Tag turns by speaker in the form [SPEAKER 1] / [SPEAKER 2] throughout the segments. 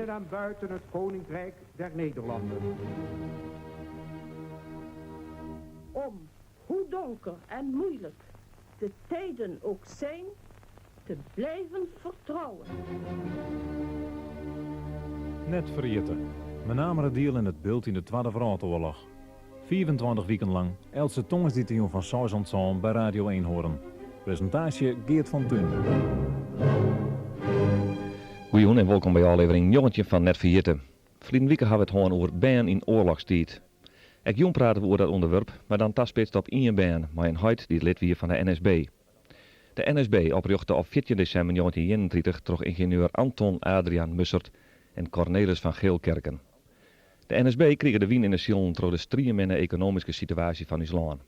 [SPEAKER 1] Binnen en buiten het Koninkrijk der Nederlanden.
[SPEAKER 2] Om, hoe donker en moeilijk de tijden ook zijn, te blijven vertrouwen.
[SPEAKER 3] Net Ferjitte. Menameradiel en it Bilt yn de Twadde Wrâldoarloch. 25 wiken lang, eltse tongersdeitejûn fan seis oant sân by Radio Eenhoorn. Presintaasje Geert van Tuinen.
[SPEAKER 4] Goejûn en wolkom by ôflevering 19 fan Net Ferjitte. Ferline wike hawwe we it hân oer bern yn oarlochstiid. Ek jûn prate we oer dat ûnderwurp, mar dan taspitst op ien bern mei in heit dy't lid wie fan de NSB. De NSB, oprjochte op 14 desimber 1931 troch yngenieur Anton Adriaan Mussert en Cornelis van Geelkerken. De NSB krige de wyn yn 'e silen troch de strieminne ekonomyske situaasje fan ús lân.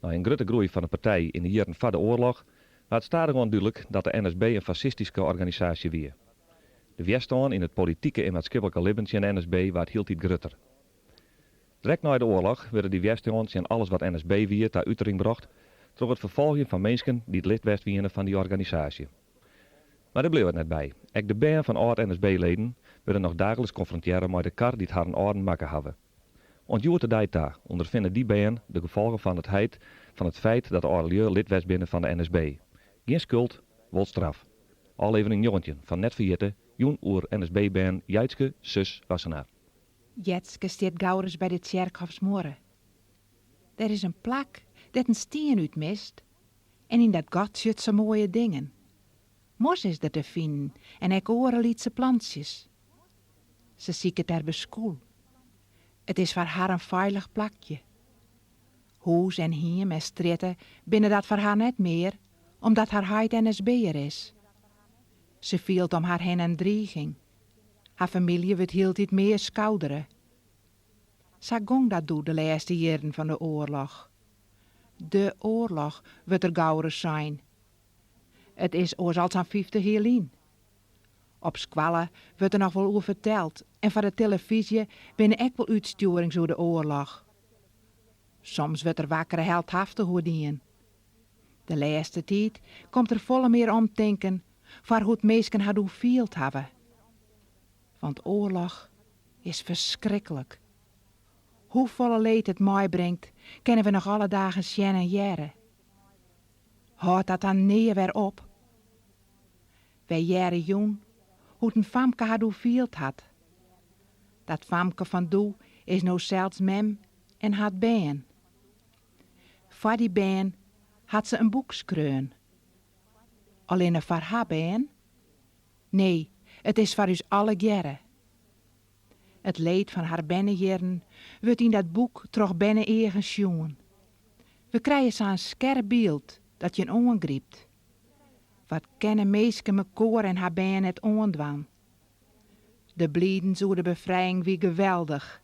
[SPEAKER 4] Nei in grutte groei fan 'e partij yn 'e jierren foar de oarloch waard stadichoan dúdlik dat de NSB in fassistyske organisaasje wie. De wjerstân yn it politike en maatskiplike libben tsjin de NSB waard hieltyd grutter. Direkt nei de oarloch wurde dy wjerstân tsjin alles wat NSB wie ta utering brocht troch it ferfolgjen fan minsken dy't lid west wiene fan dy organisaasje. Mar dêr bleau it net by. Ek de bern fan âld-NSB-leden wurde noch daagliks konfrontearre mei de kar dy't harren âlden makke hawwe. Oant hjoed-de-dei ta ûnderfinne dy bern de gefolgen fan it heit fan it feit dat de âldelju lid west binne fan de NSB. Gjin skuld, wol straf. Ôflevering 19 fan Net Ferjitte, jûn oer NSB-bern Jeitske Sus Wassenaar.
[SPEAKER 5] Jetske stiet gauris by de tsjerkhôfsmuorre. Der is in plak dêr't in stien út mist en yn dat gat sjocht se moaie dingen. Mos is der te finen en ek oare lytse plantsjes. Se siket dêr beskûl. It is foar har in feilich plakje. Hûs en hiem en strjitte binne dat foar har net mear, omdat har heit NSB'er is. Se fielt om har hinne in driging. Har famylje wurdt hieltyd mear skoudere. Sa gong dat doe de lêste jierren fan de oarloch. De oarloch wurdt der gauris sein. It is oars al sa'n 50 jier lyn. Op skoalle wurdt der noch wol oer ferteld en foar de telefyzje binne ek wol útstjoerings oer de oarloch. Soms wurdt der wakkere heldhaftich oer dien. De lêste tiid komt der folle mear omtinken foar hoe't minsken har doe field hawwe. Want oarloch is ferskriklik. Hoefolle leed it meibringt, kinne we noch alle dagen sjen en hearre. Hâldt dat dan nea wer op? Wy hearre jûn hoe't in famke har doe field hat. Dat famke fan doe is no sels mem en hat bern. Foar dy bern hat se in boek skreaun. Allinne foar har bern? Nee, it is foar ús allegearre. It leed fan har bernejierren wurdt yn dat boek troch berne-eagen sjoen. We krije sa in skerp byld dat jin oangrypt. Wat kinne minsken mekoar en har bern net oandwaan? De blidens oer de befrijing wie geweldich.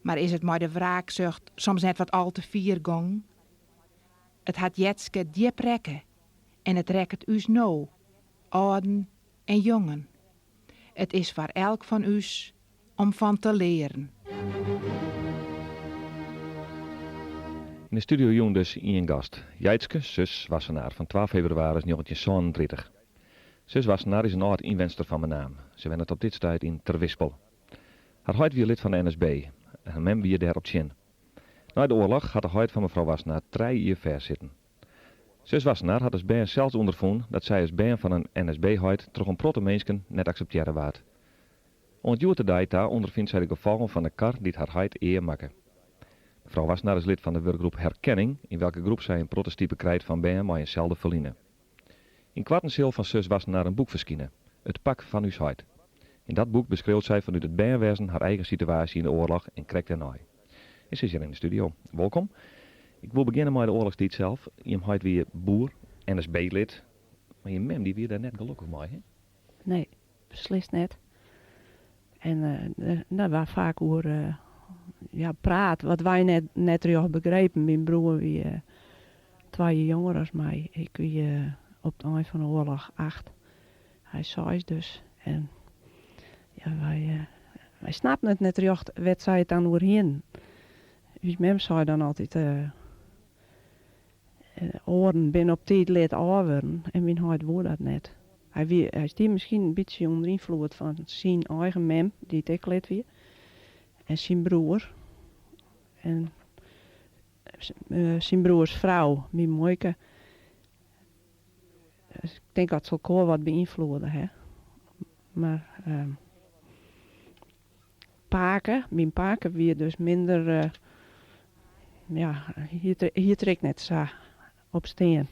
[SPEAKER 5] Mar is it mei de wraaksucht soms net wat al te fier gongen? It hat Jetske djip rekke en it rekket ús no, âlden en jongen. It is foar elk fan ús om fan te learen.
[SPEAKER 4] Yn de studio jûn dus ien gast, Jeitske Sus Wassenaar fan 2 febrewaris 1937. Sus Wassenaar is in âld ynwenster fan Menaam. Se wennet op dit stuit yn Terwispel. Har heit wie lid fan de NSB en har mem wie dêr op tsjin. Nei de oarloch hat de heit fan mefrou Wassenaar trije jier fêstsitten. Sus Wassenaar hat as bern sels ûnderfûn dat sy as bern fan in NSB-heit troch in protte minsken net akseptearre waard. Oant hjoed-de-dei ta ûnderfynt sy de gefolgen fan de kar dy't har heit ea makke. Mefrou Wassenaar is lid fan de wurkgroep Herkenning, yn welke groep sy in protte stipe krijt fan bern mei inselde ferline. Ynkoarten sil fan Sus Wassenaar in boek ferskine, It pak fan ús heit. Yn dat boek beskriuwt sy fanút it bernwêzen har eigen situaasje yn de oarloch en krekt dêrnei. En se is hjir yn de studio. Wolkom. Ik wol begjinne mei de oarlochstiid sels. Jim heit wie boer, NSB-lid, mar jim mem dy wie dêr net gelokkich mei, hè?
[SPEAKER 6] Nee, beslist net. En dêr waard faak oer ja, praat, wat wy net, net rjocht begrepen. Myn broer wie twa jier jonger as my. Ik wie op it ein fan de oarloch acht, hy seis dus. En ja, wy, wy snapten it net rjocht wêr't sy it dan oer hienen. Us mem sei dan altyd, oaren binne op tiid lid ôf wurden en myn heit woe dat net. Hy wie, hy stie miskien in bytsje ûnder ynfloed fan syn eigen mem, dy't ek lid wie, en syn broer. En syn broers frou, myn muoike. Ik tink dat se elkoar wat beynfloede ha. Mar pake, myn pake wie dus minder, ja, hie it der ek net sa op stean.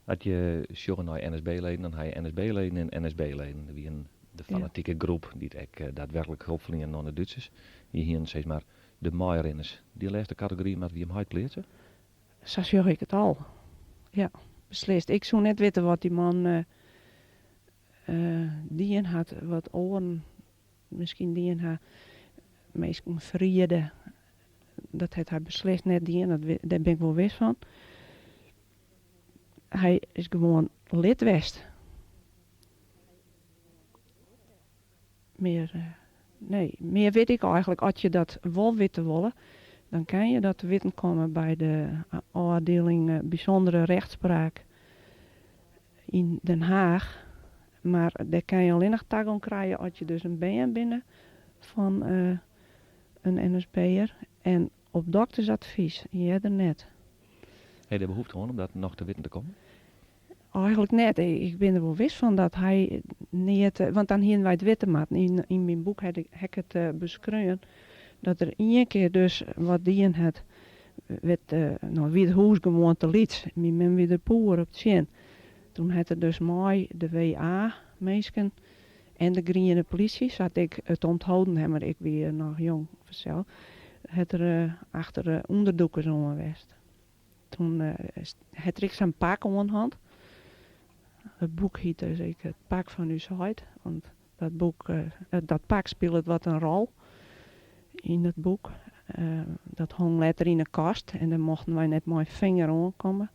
[SPEAKER 4] As je sjogge nei NSB-leden, dan ha je NSB-leden en NSB-leden. Der wienen de fanatike groep dy't ek daadwerklik help ferlienen oan de Dútsers. Je hienen sis mar de meirinners. Dy lêste kategory moatte we jim heit pleatse?
[SPEAKER 6] Sa sjoch ik it al. Ja, beslist. Ik soe net witte wat dy man dien hat, wat oaren miskien dien ha. Minsken ferriede, dat hat hy beslist net dien, dat dêr bin ik wol wis fan. Hy is gewoan lid west. Mear, nee, mear wit ik eigenlik. As je dat wol witte wolle, dan kin je dat te witten komme by de ôfdieling Bysûndere Rechtspraak yn Den Haach. Mar dêr kin je allinnich tagong krije as je dus in bern binne fan in NSB'er en op doktersadvys, earder net.
[SPEAKER 4] Ha je dêr behoefte oan om dat noch te witten te kommen?
[SPEAKER 6] Eigenlik net. Ik bin der wol wis fan dat hy neat, want dan hienen wy it witte moatten. Yn myn boek ha ik it beskreaun dat er ien kear dus wat dien hat. Wit, no wie it hûs gewoan te lyts. Myn mem wie der poer op tsjin. Toen hat er dus mei de WA-minsken en de griene polysje, sa't ik it ûntholden ha, mar ik wie noch jong fansels, hat er achter ûnderdûkers oan west. Toen hat er ek sa'n pak oan hân. It boek hyt dus ek Het pak fan ús heit, want dat boek, dat pak spilet wat in rol yn it boek. Dat hong letter yn 'e kast en dêr mochten wy net mei finger oankomme.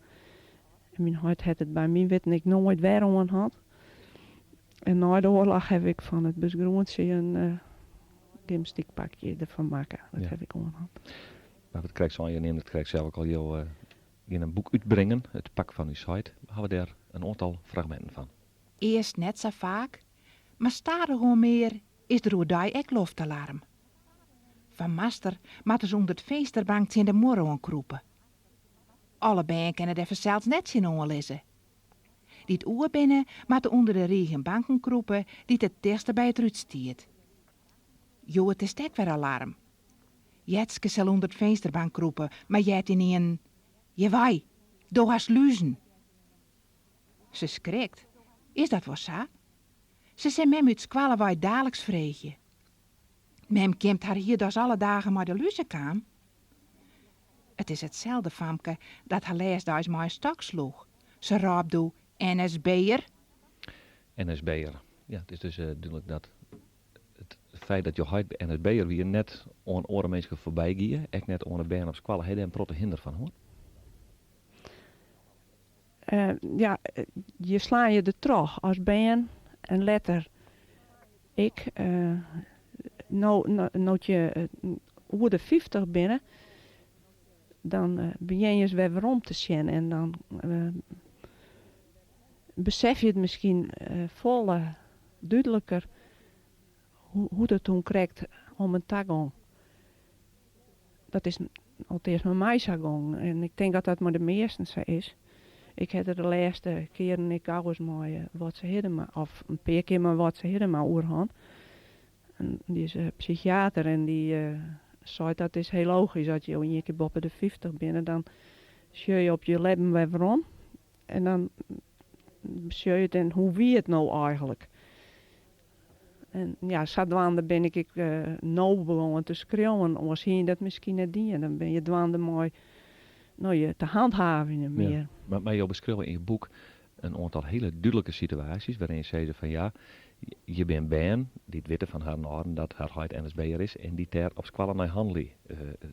[SPEAKER 6] En myn heit hat it by myn witten ek noait wer oan hân. En nei de oarloch haw ik fan it besgroentsje in gymnastykpakje derfan makke. Dat haw ik oan hân.
[SPEAKER 4] Mar wat krekt sein, je neamde it krekt sels ek al, jo gean in boek útbringen, Het pak fan ús heit. Hawwe we dêr in oantal fragminten fan.
[SPEAKER 5] Earst net sa faak, mar stadichoan mear is der oerdei ek loftalarm. Fan master moatte se ûnder d'finsterbank tsjin de muorre oan krûpe. Alle bern kinne dêr fansels net tsjinoan lizze. Dy't oer binne, moatte ûnder de rigen banken krûpe dy't it tichtste by it rút stiet. Hjoed is 't ek wer alarm. Jetske sil ûnder d'finsterbank krûpe, mar heart ynienen, Hjirwei, do hast luzen! Se skrikt. Is dat wol sa? Se sil mem út skoalle wei daliks freegje. Mem kjimt har hier dochs alle dagen mei de luzekaam? It is itselde famke dat har lêstdeis mei in stok sloech. Se rôp doe, NSB'er!
[SPEAKER 4] NSB'er. Ja, it is dus dúdlik dat it feit dat jo heit NSB'er wie net oan oare minsken foarby gie, ek net oan de bern op skoalle. Ha je dêr in protte hinder fan hân?
[SPEAKER 6] Ja, je slaan je der troch as bern en letter ek. No, no't je oer de 50 binne, dan begjin je ris wer werom te sjen en dan besef je it miskien folle dúdliker hoe't it toen krekt om en ta gong. Dat is alteast mei my sa gongen en ik tink dat dat mei de measten sa is. Ik ha der de lêste kearen ek gauris mei Watse Hiddema, of in pear kear mei Watse Hiddema oer hân. En dy is psychiater en dy seit dat is hiel logysk, as jo ien kear boppe de 50 binne, dan sjoch je op je libben wer werom en dan besjoch je it en hoe wie it no eigenlik. En ja, sadwaande bin ik ek no begongen te skriuwen, oars hie je dat miskien net dien. Dan bin je dwaande mei no, je te hanthavenjen mear.
[SPEAKER 4] Ja, mar jo beskriuwe yn je boek in oantal hiele dúdlike situaasjes wêryn je sizze fan ja, hjir binne bern dy't witte fan harren âlden dat har heit NSB'er is en dy't dêr op skoalle nei hannelje.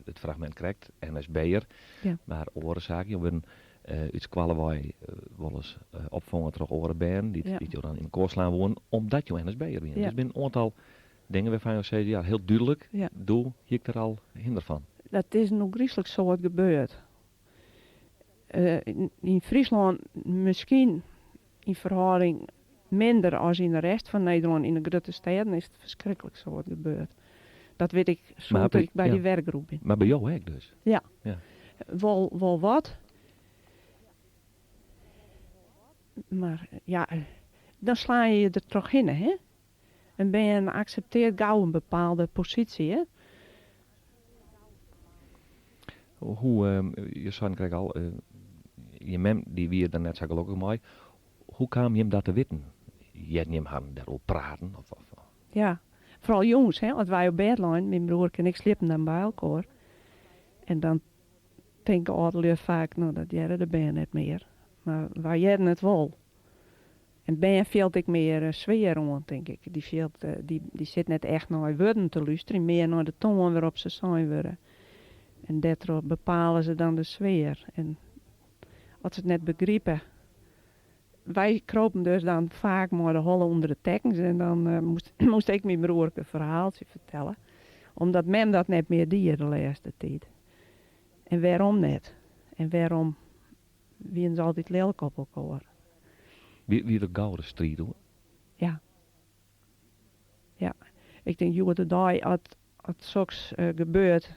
[SPEAKER 4] It fragmint krekt, NSB'er, mar oare saken, jo wurden út skoalle wei wolris opfongen troch oare bern dy't jo dan yn elkoar slaan woenen omdat jo NSB'er wienen. Dus der binne in oantal dingen wêrfan jo sizze, ja, hiel dúdlik, doe hie ik der al hinder fan.
[SPEAKER 6] Dat is in ôfgryslik soad gebeurd. Yn Fryslân miskien yn ferhâlding minder as yn de rest fan Nederlân. Yn de grutte stêden is it ferskriklik soad gebeurd. Dat wit ik sûnt ik by dy werkgroep bin.
[SPEAKER 4] Mar by jo ek dus?
[SPEAKER 6] Ja. Wol, wol wat. Mar ja, dan slaan je je der trochhinne, hè. In bern akseptearret gau in bepaalde posysje, hè.
[SPEAKER 4] Hoe, je seinen krekt al, je mem dy wie der net sa gelokkich mei. Hoe kaam jim dat te witten? Hearden jim harren dêroer praten? Of, of?
[SPEAKER 6] Ja, foaral jûns, hè, as wy op bêd leinen, myn broerke en ik sliepen dan by elkoar. En dan tinke âldelju faak, no dat hearre de bern net mear. Mar wy hearden it wol. En bern fielt ek mear sfear oan, tink ik. Dy fielt, dy sit net echt nei wurden te lústerjen, mear nei de toan wêrop't se sein wurde. En dêrtroch bepale se dan de sfear. En as se it net begripe. Wy kropen dus dan faak mei de holle ûnder de tekkens en dan moast ik myn broerke in ferhaaltsje fertelle. Omdat mem dat net mear die de lêste tiid. En wêrom net? En wêrom wienen se altyd lilk op elkoar?
[SPEAKER 4] Wie der gauris striid oer?
[SPEAKER 6] Ja. Ja. Ik tink hjoed-de-dei as soks gebeurt,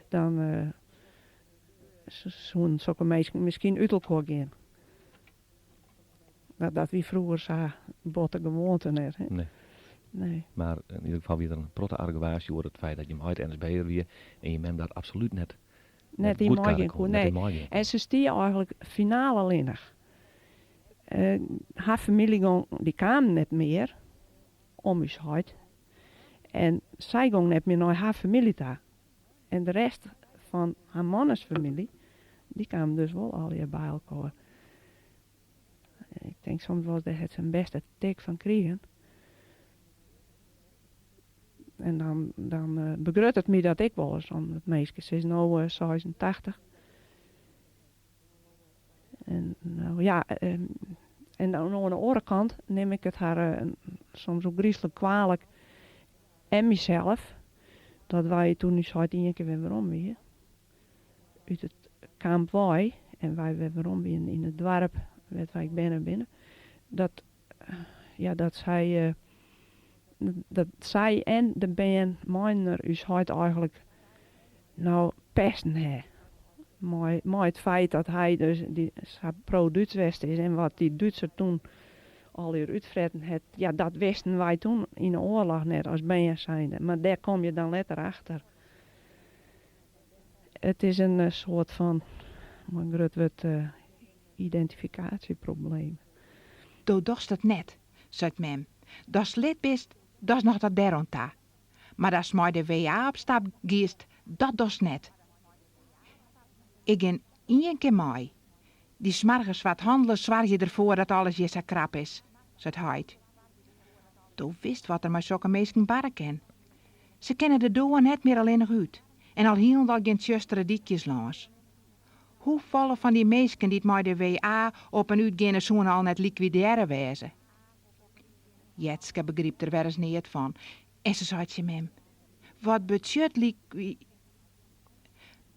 [SPEAKER 6] dan soenen sokke minsken miskien út elkoar gean. Mar dat wie froeger sa bot de gewoante net. Hè?
[SPEAKER 4] Nee.
[SPEAKER 6] Nee.
[SPEAKER 4] Mar yn ieder gefal wie der in protte argewaasje oer it feit dat jim heit NSB'er wie en jim mem dat absolút net
[SPEAKER 6] Net yn meigean koe, nee. En se stie eigenlik finaal allinnich. Har famylje gong, dy kamen net mear om ús heit. En sy gong net mear nei har famylje ta. En de rest fan har mannes famylje, dy kamen dus wol allegear by elkoar. Ik tink soms wolris, dêr hat se in bêste tik fan krigen. En dan, dan begruttet my dat ek wolris, omdat minsken, se is no 86. En no ja, en dan oan de oare kant nim ik it har soms ôfgryslik kwalik en mysels, dat wy toen ús heit ien kear wer werom wie út it kamp wei en wy wer werom wienen yn it doarp wêr't wy ek berne binne, dat ja, dat sy, dat sy en de bern meiinoar ús heit eigenlik no pesten ha. Mei, mei it feit dat hy dus dy, sa pro-Dúts west is en wat dy Dútser toen allegear útfretten hat, ja, dat wisten wy toen yn de oarloch net as bern zijnde. Mar dêr komme je dan letter achter. It is in soart fan, mei in grut wurd, identifikaasjeprobleem.
[SPEAKER 5] Do dochst it net, seit mem. Datst lid bist, dat is noch tot dêr oan ta. Mar datst mei de WA op stap giest, dat dochst net. Ik gean ien kear mei. Dy smoarge swarthannelers soargje derfoar dat alles hjir sa krap is, seit heit. Do witst wat der mei sokke minsken barre kin. Se kinne de doar net mear allinnich út en al hielendal gjin tsjustere dykjes lâns. Hoefolle fan dy minsken dy't mei de WA op en út geane soene al net likwidearre wêze? Jetske begrypt der wer ris neat fan en se seit tsjin mem, Wat betsjut likwi.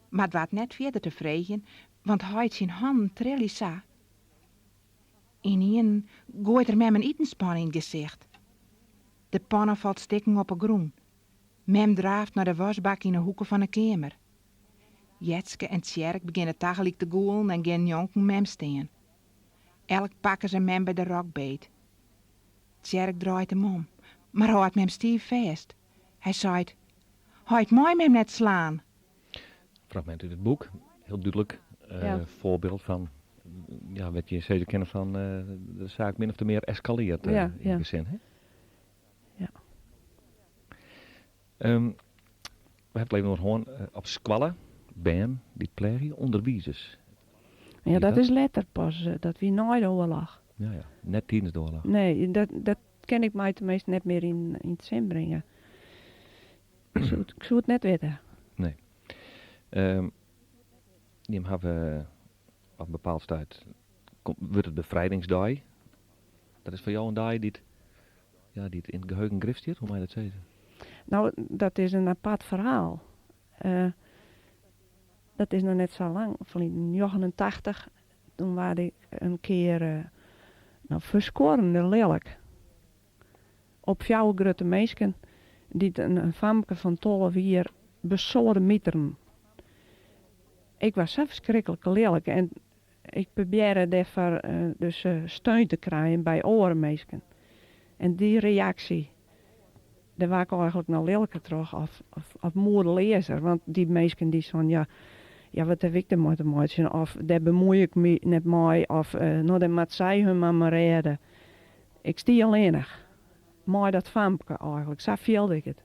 [SPEAKER 5] Mar doart net fierder te freegjen, want heit syn hannen trilje sa. Ynienen goait er mem in itenspanne yn 't gesicht. De panne falt stikken op 'e grûn. Mem draaft nei de waskbak yn 'e hoeke fan 'e keamer. Jetske en Tsjerk begjinne tagelyk te gûlen en gean njonken mem stean. Elk pakke se mem by de rok beet. Tsjerk draait him om, mar hâldt mem stiif fêst. Hy seit, Heit mei mem net slaan!
[SPEAKER 4] Fragmint út it boek, hiel dúdlik foarbyld fan ja, wat je sizze kinne fan de saak min ofte mear eskalearret yn it gesin. Hè?
[SPEAKER 6] Ja.
[SPEAKER 4] We hawwe it even oer hân op skoalle, bern dy't pleagje, ûnderwizers.
[SPEAKER 6] Ja, dat is letter pas, dat wie nei de oarloch.
[SPEAKER 4] Ja, ja. Net tidens de oarloch.
[SPEAKER 6] Nee, dat kin ik my teminsten net mear yn it sin bringe. Ik soe it, ik soe it net witte.
[SPEAKER 4] Nee. Jim hawwe op in bepaald stuit, wurdt it befrijdingsdei. Dat is foar jo in dei dy't, ja, dy't yn it geheugen grif stiet, hoe mei je dat sizze?
[SPEAKER 6] No, dat is in apart ferhaal. Dat is noch net sa lang, ferline 89, toen waard ik in kear no ferskuorrende lilk op fjouwer grutte minsken dy't in famke fan 12 jier besoademieteren. Ik was sa ferskriklik lilk en ik probearre dêrfoar dus steun te krijen by oare minsken. En dy reaksje, dêr waard ik eigenlik noch lilker troch of, of moedeleazer. Want dy minsken dy seinen, ja, ja, wat haw ik dermei te meitsjen? Of dêr bemuoi ik my net mei. Of no, dêr moat sy har mar mei rêde. Ik stie allinnich mei dat famke eigenlik. Sa fielde ik it.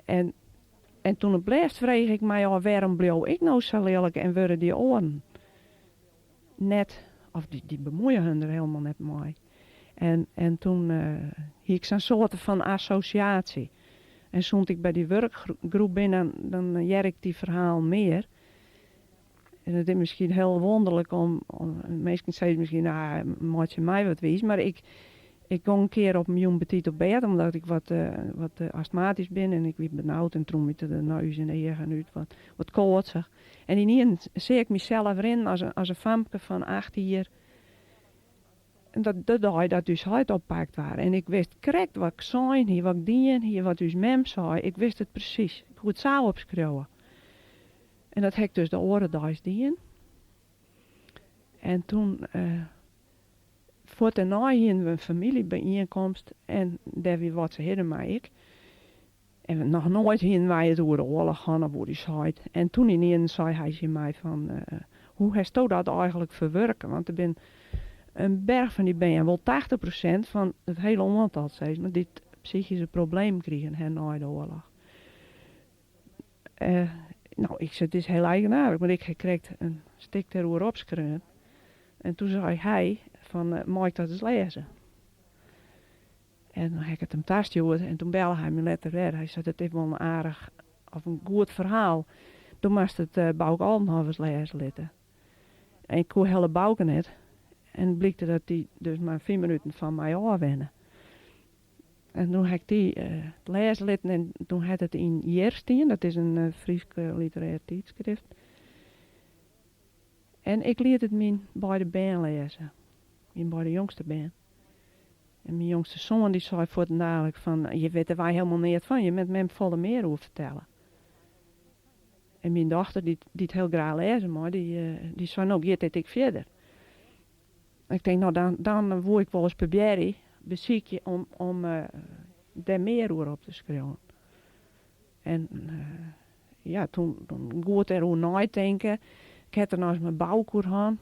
[SPEAKER 6] En toen op lêst frege ik my ôf, wêrom bliuw ik no sa lilk en wurde dy oaren net, of dy bemuoie hun der hielendal net mei. En toen hie ik sa'n soarte fan assosjaasje. En sûnt ik by dy wurkgroep bin, dan hear ik dy ferhalen mear. En it is miskien hiel wûnderlik om minsken sizze miskien, no, meitsje my wat wiis, mar ik gong in kear op in jûn betiid op bêd, omdat ik wat astmatysk bin en ik wie benaud en tromite de neus en eagen út, wat koartsich. En ynienen seach ik mysels rinnen as in famke fan 8 jier. En dat de dei dat ús heit oppakt waard. En ik wist krekt wat ik sein hie, wat ik dien hie, wat ús mem sei. Ik wist it presys. Ik koe it sa opskriuwe. En dat ha ik dus de oare deis dien. En toen, fuort dêrnei hiene we in famyljebyienkomst en dêr wie Watse Hiddema ek. En noch noait hiene wy it oer de oarloch hân of oer ús heit. En toen ynienen sei hy tsjin my fan, hoe hasto dat eigenlik ferwurke? Want der bin in berch fan dy bern, wol 80% fan it hiele oantal, sis mar, dy't psychyske problemen krigen ha nei de oarloch. No, ik sei, it is hiel eigenaardich, mar ik ha krekt in stik dêroer opskreaun. En toen sei hy fan, mei ik dat ris lêze? En dan ha ik it him tastjoerd en toen belle hy my letter wer. Hy sei, dat is wol in aardich of in goed ferhaal. Do moatst it Bouke Oldenhof ris lêze litte. En ik koe helle Bouke net. En it blykte dat dy dus mar 5 minuten fan my ôf wenne. En toen ha ik dy lêze litten en toen hat it yn Hjir stien. Dat is in Frysk literêr tydskrift. En ik liet it myn beide bern lêze. Myn beide jongste bern. En myn jongste soan dy sei fuortendalik fan, hjir witte wy hielendal neat fan, je moat mem folle mear oer fertelle. En myn dochter, dy't hiel graach lêze mei, dy sei, no giet dit ek fierder. Ik tink, no dan woe ik wolris probearje, besykje om dêr mear oer op te skriuwen. En ja, toen goed dêroer neitinke. Ik ha der noch ris mei Bouke oer hân.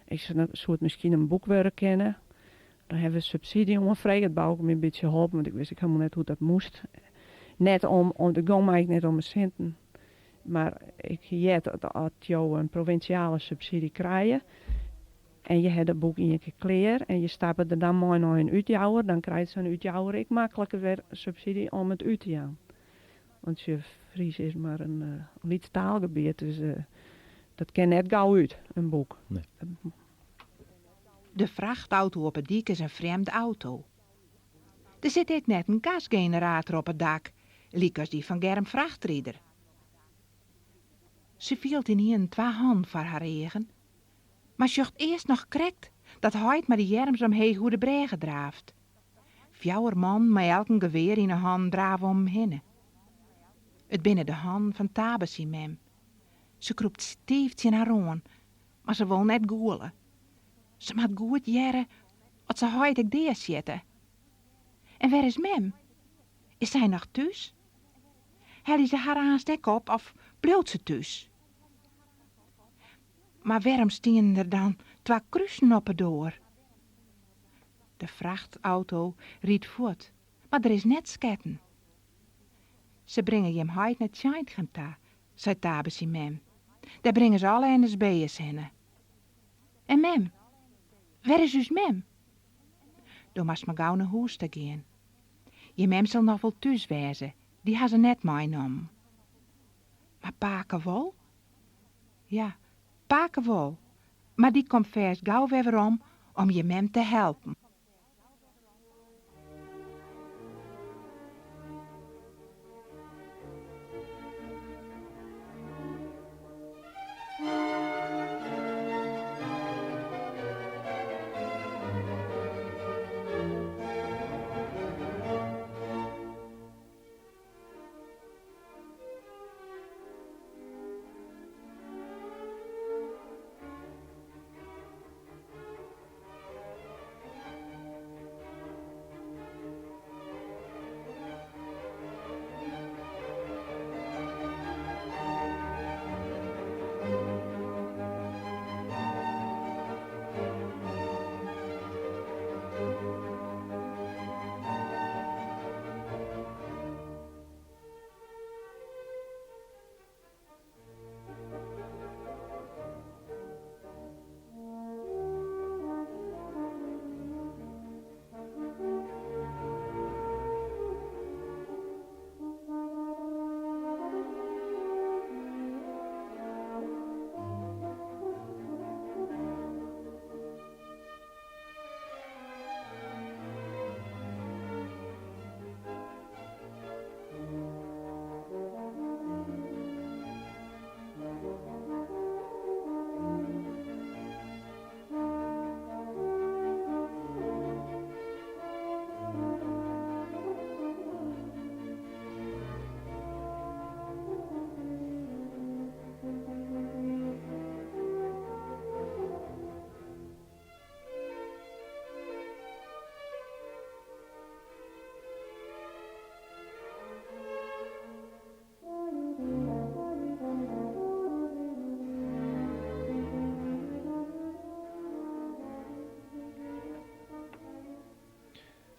[SPEAKER 6] Ik sei, dan soe it miskien in boek wurde kinne. Dan hawwe we subsydzje oanfrege. Hat Bouke my in bytsje holpen, want ik wist ek hielendal net hoe't dat moast. Net om, om, it gong my ek net om de sinten. Mar ik hie heard dat as jo in provinsjale subsydzje krije en je ha dat boek ien kear klear en je stappe der dan mei nei in útjouwer, dan krijt sa'n útjouwer ek makliker wer subsydzje om it út te jaan. Want je Fries is mar in lyts taalgebiet, dus dat kin net gau út, in boek.
[SPEAKER 4] Nee.
[SPEAKER 5] De frachtauto op 'e dyk is in frjemde auto. Der sit ek net in gasgenerator op it dak, lykas dy fan Germ Frachtrider. Se fielt ynienen twa hannen foar har eagen, mar sjocht earst noch krekt dat heit mei de earms omheech oer de brêge draaft. Fjouwer mannen mei elk in gewear yn 'e hannen drave om him hinne. It binne de hannen fan Tabe syn mem. Se krûpt stiif tsjin har oan, mar se wol net gûle. Se moat goed hearre oft se heit ek deasjitte. En wêr is mem? Is sy noch thús? Helje se har aanst ek op of bliuwt se thús? Mar wêrom stienen der dan twa krusen op 'e doar? De frachtauto rydt fuort, mar der is net sketten. Se bringe jim heit nei Tsjeintgem ta, seit Tabe syn mem. Dêr bringe se alle NSB'ers hinne. En mem? Wêr is ús mem? Do moatst mar gau nei hûs ta gean. Jim mem sil noch wol thús wêze, dy ha se net meinommen. Mar pake wol? Ja, pake wol, mar dy komt fêst gau wer werom om jim mem te helpen.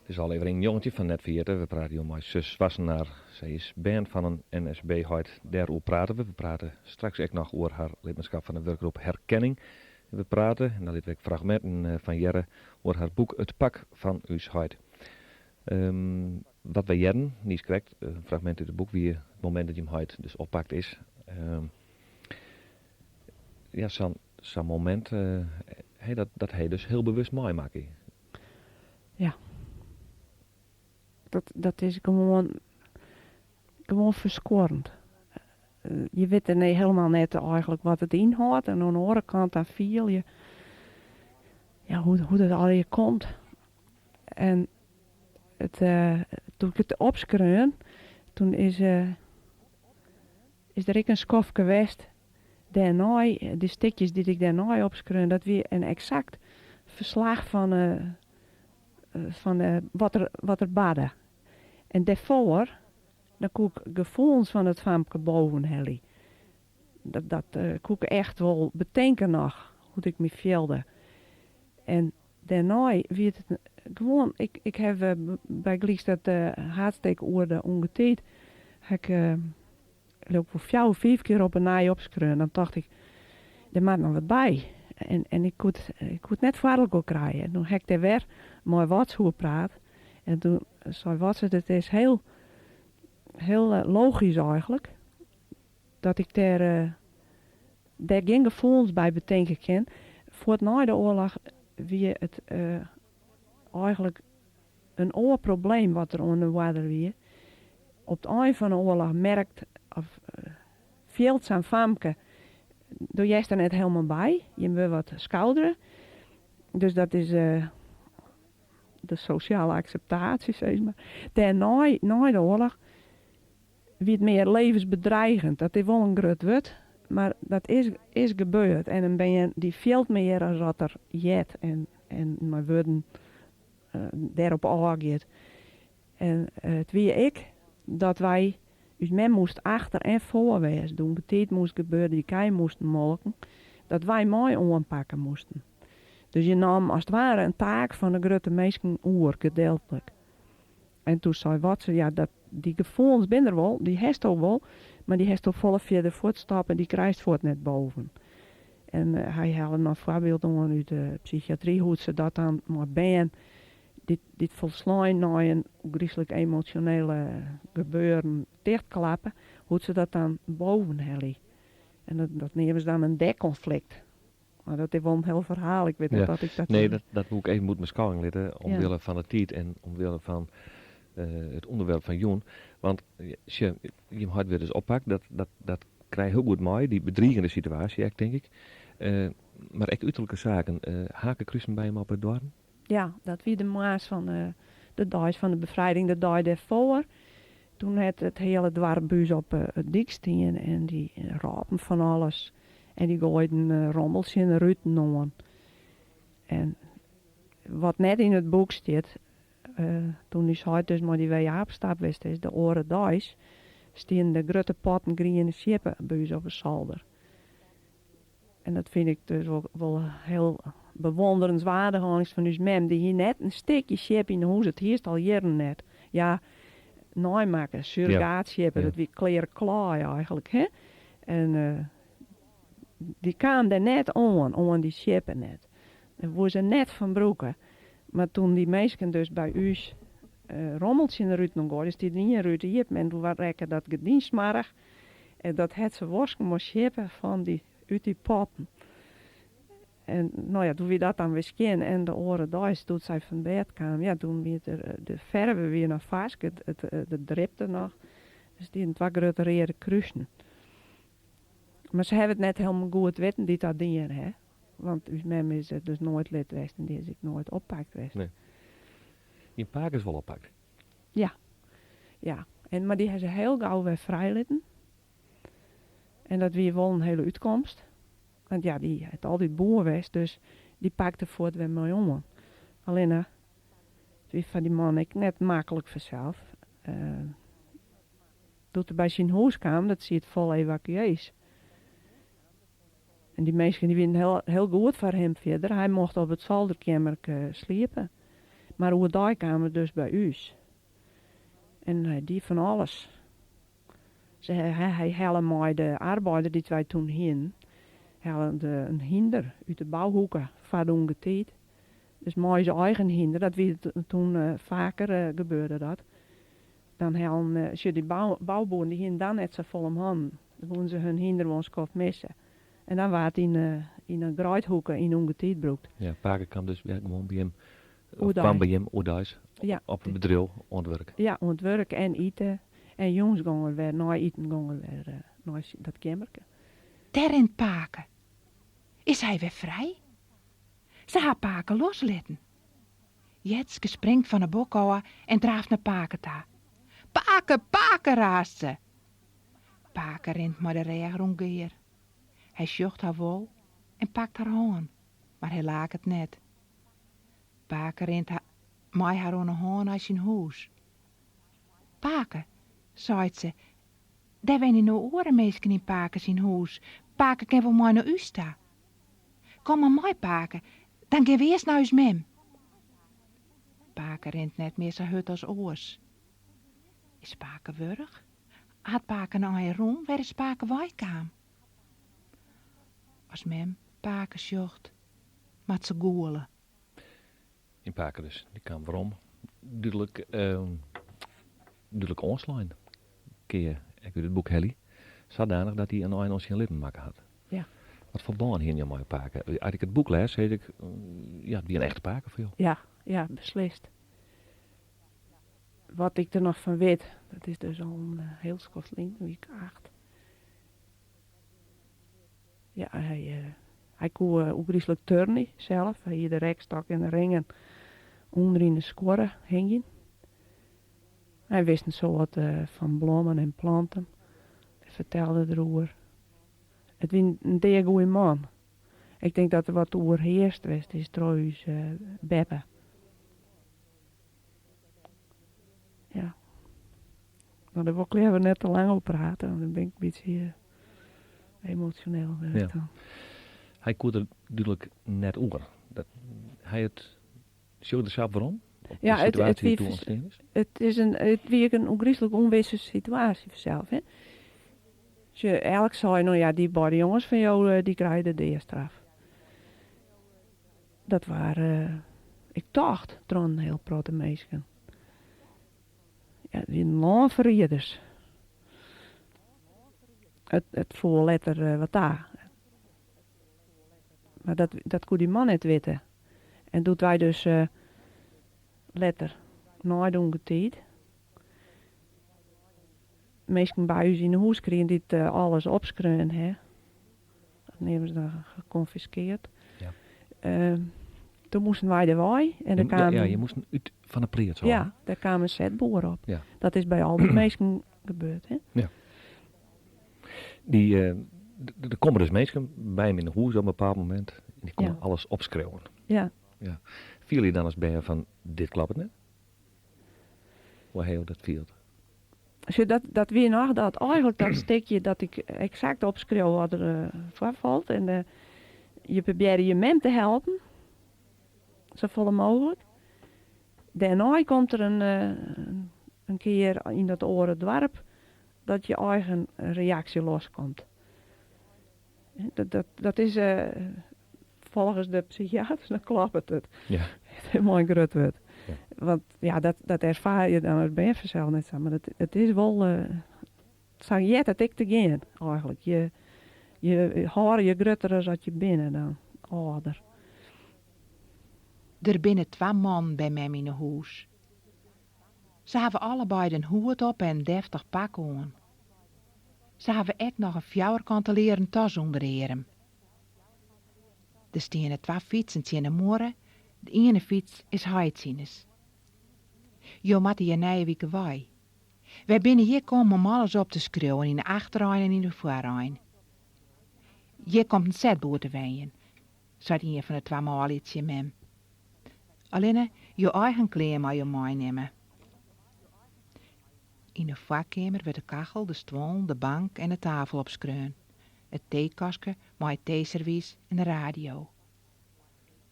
[SPEAKER 4] It is ôflevering 19 fan Net Ferjitte. We prate jûn mei Sus Wassenaar. Sy is bern fan in NSB-heit. Dêroer prate we. We prate straks ek noch oer har lidmaatskap fan de wurkgroep Herkenning. En we prate, en dan litte we ek fragminten eh, fan hearre, oer har boek It Pak fan Us Heit. Um, wat wy hearden, niiskrekt, in fragmint út it boek wie it momint dat jim heit dus oppakt is. Um, ja, sa'n sa'n momint, uh, hey, dat, dat ha je dus hiel bewust meimakke.
[SPEAKER 6] Ja. Dat, dat is gewoan, gewoan ferskuorrend. Je witte nee, hielendal net eigenlik wat it ynhâldt. En oan de oare kant dan fiel je ja, hoe, hoe dat allegear komt. En it, uh, doe't ik it opskreaun, toen is, uh, is der ek in skoftke west. Dêrnei, de stikjes dy't ik dêrnei opskreaun, dat wie in eksakt ferslach fan, uh, fan uh, wat, der, wat der barde. En dêrfoar, dan koe ik gefoelens fan it famke boven helje. Dat, dat uh, koe ik echt wol betinke noch, hoe't ik my fielde. En dêrnei wie it gewoan, ik, ik ha uh, bygelyks dat uh, haadstik oer de ûngetiid, ha ik uh, leau ik wol fjouwer, fiif kear op 'e nij opskreaun. Dan tocht ik, der moat noch wat by. En, en ik koe it, ik koe it net foar elkoar krije. En toen ha ik dêr wer mei Watse oer praat. En toen sei Watse, it is hiel, hiel uh, logysk eigenlik. Dat ik dêr, uh, dêr gjin gefoelens by betinke kin. Fuort nei de oarloch wie it uh, eigenlik in oar probleem wat der oan de oarder wie. Op it ein fan de oarloch merkt of uh, fielt sa'n famke, do hearst der net hielendal by. Je wurde wat skoudere. Dus dat is uh, de sosjale akseptaasje, sis mar. Dêrnei, nei de oarloch, wie it mear levensbedriigjend. Dat is wol in grut wurd, mar dat is, is gebeurd. En dan binne je, dy fielt mear as wat er heart en, en mei wurden uh, dêrop ôfgiet. En uh, it wie ek dat wy, ús mem moast achter en foar wêze. De ûngetiid moast gebeure, dy kij moasten molken. Dat wy mei oanpakke moasten. Dus je namen as it ware in taak fan de grutte minsken oer, gedeeltlik. En toen sei Watse, ja, dat, dy gefoelens binne der wol, dy hasto wol, mar dy hasto folle fierder fuortstappen, dy krijst fuort net boven. En uh, hy helle noch foarbyld oan út de psychiatry, hoe't se dat dan mei bern, dy't, dy't folslein nei in gryslik emosjonele gebeuren tichtklappe, hoe't se dat dan boven helje. En dat, dat neame se dan in dekonflikt. Mar dat is wol in hiel ferhaal. Ik wit net
[SPEAKER 4] Ja.
[SPEAKER 6] oft ik dat...
[SPEAKER 4] Nee, dat, dat woe ik even bûten beskôging litte, omwille
[SPEAKER 6] Ja.
[SPEAKER 4] fan de tiid en omwille fan uh, it ûnderwerp fan jûn. Want sjoch, jim heit wurdt dus oppakt, dat, dat, dat krije je hiel goed mei, dy bedriigjende situaasje ek, tink ik. Uh, mar ek uterlike saken, uh, hakenkrusen by him op de doarren?
[SPEAKER 6] Ja, dat wie de moarns fan uh, de deis fan de befrijding, de dei dêrfoar. Toen hat it hiele doarp by ús op uh, it dyk stien en dy rôpen fan alles. En dy goaiden uh, rommel tsjin de ruten oan. En wat net yn it boek stiet, uh, toen ús heit dus mei dy WA op stap west is, de oare deis, stienen de grutte potten griene sjippe by ús op de solder. En dat fyn ik dus wol, wol hiel bewûnderenswaardich eins fan ús mem. Dy hie net in stikje sjip yn 'e hûs, it hiest al jierren net. Ja, neimakke, surrogaatsjippe,
[SPEAKER 4] Ja.
[SPEAKER 6] dat wie kleare klaai eigenlik. Hè? En uh, dy kaam dêr net oan, oan dy sjippe net. Dêr woe se net fan brûke. Mar toen dy minsken dus by ús uh, rommel tsjin de ruten goaiden, stie der ien rút iepen en toen rekke dat gerdyn smoarch. En dat hat se wosken mei sjippe fan dy, út dy potten. En no ja, toen wie dat dan wer skjin. En de oare deis, doe't sy fan bêd kaam, ja, toen wie it der, de ferve wie noch farsk, it, it, it dripte noch. Der stienen twa grutte reade krusen. Mar se hawwe it net hielendal goed witten dy't dat dien ha. Want ús mem is dus noait lid west en dy is ek noait oppakt west.
[SPEAKER 4] Nee. Dyn pake is wol oppakt.
[SPEAKER 6] Ja, ja. En, mar dy ha se hiel gau wer frijlitten. En dat wie wol in hiele útkomst. Want ja, dy hat altyd boer west, dus dy pakte fuort wer mei oan. Allinne, it wie foar dy man ek net maklik fansels. Uh, doe't er by syn hûs kaam, dat siet fol evakuees. En dy minsken dy wienen hiel, hiel goed foar him fierder. Hy mocht op it solderkeamerke sliepe. Mar oerdei kaam er dus by ús. En hy die fan alles. Se, hy helle mei de arbeider dy't wy toen hienen, helle de, in hynder út de bouhoeke foar de ûngetiid. Dus mei ús eigen hynder, dat wie toen faker gebeurde dat. Dan hellen, sjoch, dy bouboeren dy hienen dan net safolle om hannen. Dan woenen se hun hynder wol in skoft misse. En dan waard yn yn in greidhoeke yn ûngetiid brûkt.
[SPEAKER 4] Ja, pake kaam dus wer gewoan by jim, of
[SPEAKER 6] Oerdeis.
[SPEAKER 4] kwam by jim oerdeis
[SPEAKER 6] Ja.
[SPEAKER 4] op it bedriuw oan it wurk.
[SPEAKER 6] Ja, oan it wurk en ite. En jûns gong er wer, nei iten gong er wer nei dat keammerke.
[SPEAKER 5] Dêr rint pake. Is hy wer frij? Se ha pake loslitten. Jetske springt fan 'e bok ôf en draaft nei pake ta. Pake, pake, raast se. Pake rint mei de rêch rûn gear. Hy sjocht har wol en pakt har hân, mar hy laket net. Pake rint mei har oan 'e hân nei syn hûs. Pake, seit se, dêr wenje no oare minsken yn pake syn hûs. Pake kin wol mei nei ús ta. Kom mar mei, pake, dan gean we earst nei ús mem. Pake rint net mear sa hurd as oars. Is pake wurch? Hat pake in ein rûn? Wêr is pake weikaam? As mem pake sjocht, moat se gûle.
[SPEAKER 4] Dyn pake dus, dy kaam werom. Dúdlik, dúdlik oanslein, kinne je ek út it boek helje. Sadanich dat hy in ein oan syn libben makke hat.
[SPEAKER 6] Ja.
[SPEAKER 4] Wat foar bân hiene jo mei jo pake? As ik it boek lês, sis ik, ja, it wie in echte pake foar jo.
[SPEAKER 6] Ja, ja, beslist. Wat ik der noch fan wit, dat is dus al in hiel skoft lyn, wie ik acht. Ja, hy, hy koe ôfgryslik turnje sels. Hy hie de rekstok en de ringen ûnder yn de skuorre hingjen. Hy wist in soad fan blommen en planten. Hy fertelde deroer. It wie in deagoeie man. Ik tink dat er wat oerhearst west is troch ús beppe. Ja. No, dêr wol ik leaver net te lang oer prate, want dan bin ik in bytsje emosjoneel.
[SPEAKER 4] Ja. Hy koe der dúdlik net oer. Dat, hy it, sjoch der sels werom? Op de
[SPEAKER 6] Ja, it
[SPEAKER 4] situaasje
[SPEAKER 6] wie
[SPEAKER 4] dy't doe ûntstien is?
[SPEAKER 6] It is in, it wie ek in ôfgryslik ûnwisse situaasje fansels, hè. Sjoch, elk sei, no ja, dy beide jonges fan jo, dy krije de deastraf. Dat waar, ik tocht, troch in hiel protte minsken. Ja, it wienen lânferrieders. It, it foel letter wat ta. Mar dat, dat koe dy man net witte. En doe't wy dus letter, nei de ûngetiid, minsken by ús yn 'e hûs krigen dy't alles opskreaun ha, dat neame se dan geconfiskeerd.
[SPEAKER 4] Ja.
[SPEAKER 6] Toen moasten wy der wei en der kaam
[SPEAKER 4] Ja, je moasten út fan de pleats ôf.
[SPEAKER 6] Ja, dêr kaam in setboer op.
[SPEAKER 4] Ja.
[SPEAKER 6] Dat is by al dy minsken gebeurd, hè.
[SPEAKER 4] Ja. Dy, der komme dus minsken by him yn 'e hûs op in bepaald momint en dy komme alles opskriuwen.
[SPEAKER 6] Ja.
[SPEAKER 4] Ja. Fiele je dan as bern fan dit kloppet net? Hoe ha jo dat field?
[SPEAKER 6] Sjoch, dat, dat wie noch dat, eigentlik dat stikje dat ik eksakt opskreau wat der foarfalt. En je probearje je mem te helpen, safolle mooglik. Dêrnei komt der in kear yn dat oare doarp dat je eigen reaksje loskomt. Dat, dat, dat is folgens de psychiaters, dan kloppet it.
[SPEAKER 4] Ja.
[SPEAKER 6] Helemaal in grut wurd.
[SPEAKER 4] Ja.
[SPEAKER 6] Want ja, dat, dat erfaar je dan as bern fansels net sa, mar it, it is wol, sa heart it ek te gean eigentlik. Je, je hâlde je grutter as dat je binne dan, âlder.
[SPEAKER 5] Der binne twa mannen by mem yn 'e hûs. Se hawwe allebeide in hoed op en in deftich pak oan. Se hawwe ek noch in fjouwerkante learen tas ûnder de earm. Der steane twa fytsen tsjin de muorre, de iene fyts is heit sines. Jo moatte hjir nije wike wei. Wy binne hjir kommen om alles op te skriuwen yn de achterein en yn de foarein. Hjir komt in setboer te wenjen, seit ien fan de twa manlju tsjin mem. Allinne jo eigen klean meie jo meinimme. Yn de foarkeamer wurdt de kachel, de stuollen, de bank en de tafel opskreaun. It teekastke mei it teeservys en de radio.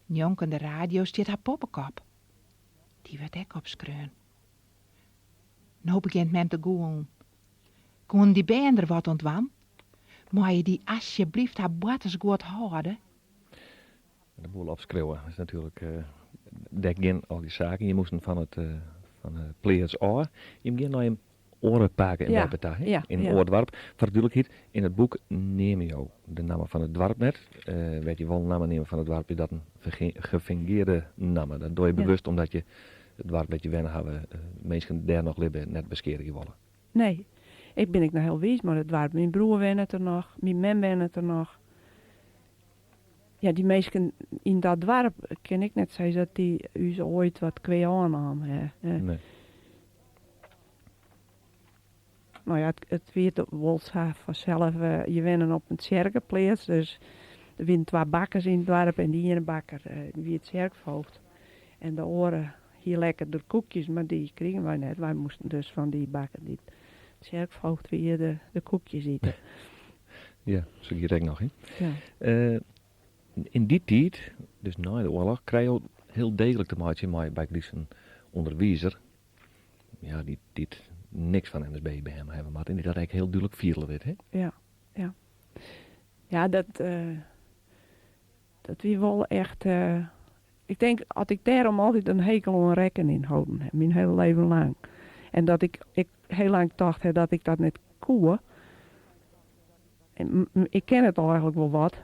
[SPEAKER 5] Njonken de radio stiet har poppekop. Dy wurdt ek opskreaun. No begjint mem te gûlen. Koenen dy bern der wat oan dwaan? Meie dy asjeblyft har boartersguod hâlde?
[SPEAKER 4] De boel opskriuwe is natuerlik dêr gean al dy saken. Je moasten fan it fan de pleats ôf. Jim gean nei in oare pake en beppe ta, hè? In oar doarp. Foar de dúdlikheid, yn it boek neame jo de namme fan it doarp net. Wêr't je wol in namme neame fan it doarp is dat in gefingearde namme. Dat dogge je bewust omdat je it doarp wêr't je wenne hawwe, minsken dêr noch libbe, net beskeadigje wolle.
[SPEAKER 6] Nee. Ik bin ek noch hiel wiis mei it doarp. Myn broer wennet der noch, myn mem wennet der noch. Ja, dy minsken yn dat doarp kin ik net sizze dat dy ús oait wat kwea oannaam ha.
[SPEAKER 4] Nee.
[SPEAKER 6] No ja, it wie wol sa fansels, je wennen op in tsjerkepleats, dus der wienen twa bakkers yn it doarp en dy iene bakker wie tsjerkvoogd en de oare hie lekkerder koekjes, mar dy krigen wy net. Wy moasten dus fan dy bakker dy't tsjerkvoogd wie de koekjes ite.
[SPEAKER 4] Ja, sa giet it ek noch, hè?
[SPEAKER 6] Ja.
[SPEAKER 4] Yn dy tiid, dus nei de oarloch, krije jo hiel deeglik te meitsjen mei bygelyks in ûnderwizer, ja, dy't niks fan NSB bern hawwe moat en dy't dat ek hiel dúdlik fiele lit, hè?
[SPEAKER 6] Ja, ja. Ja, dat, dat wie wol echt, ik tink at ik dêrom altyd in hekel oan rekkenjen holden ha, myn hiele leven lang. En dat ik ek hiel lang tocht ha dat ik dat net koe. Ik ken it eigenlik wol wat,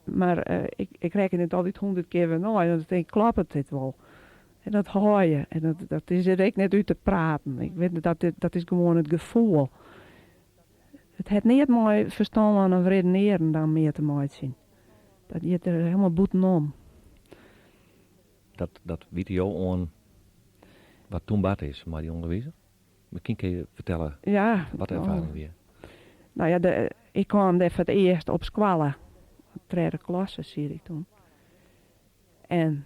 [SPEAKER 6] mar ik rekken it altyd hûndert kear wer nei, want ik tink, kloppet dit wol? En dat hâld je en dat dat is der ek net út te praten. Ik wit net, dat dat is gewoan it gefoel. It hat neat mei ferstân of redenearen dan mear te meitsjen. Dat giet der hielendal bûtenom.
[SPEAKER 4] Dat dat witte jo oan wat toen bard is mei dy ûnderwizer? Miskien kinne je fertelle wat de erfaring wie.
[SPEAKER 6] No ja, de, ik kwam dêr foar it earst op skoalle. Tredde klasse siet ik toen. En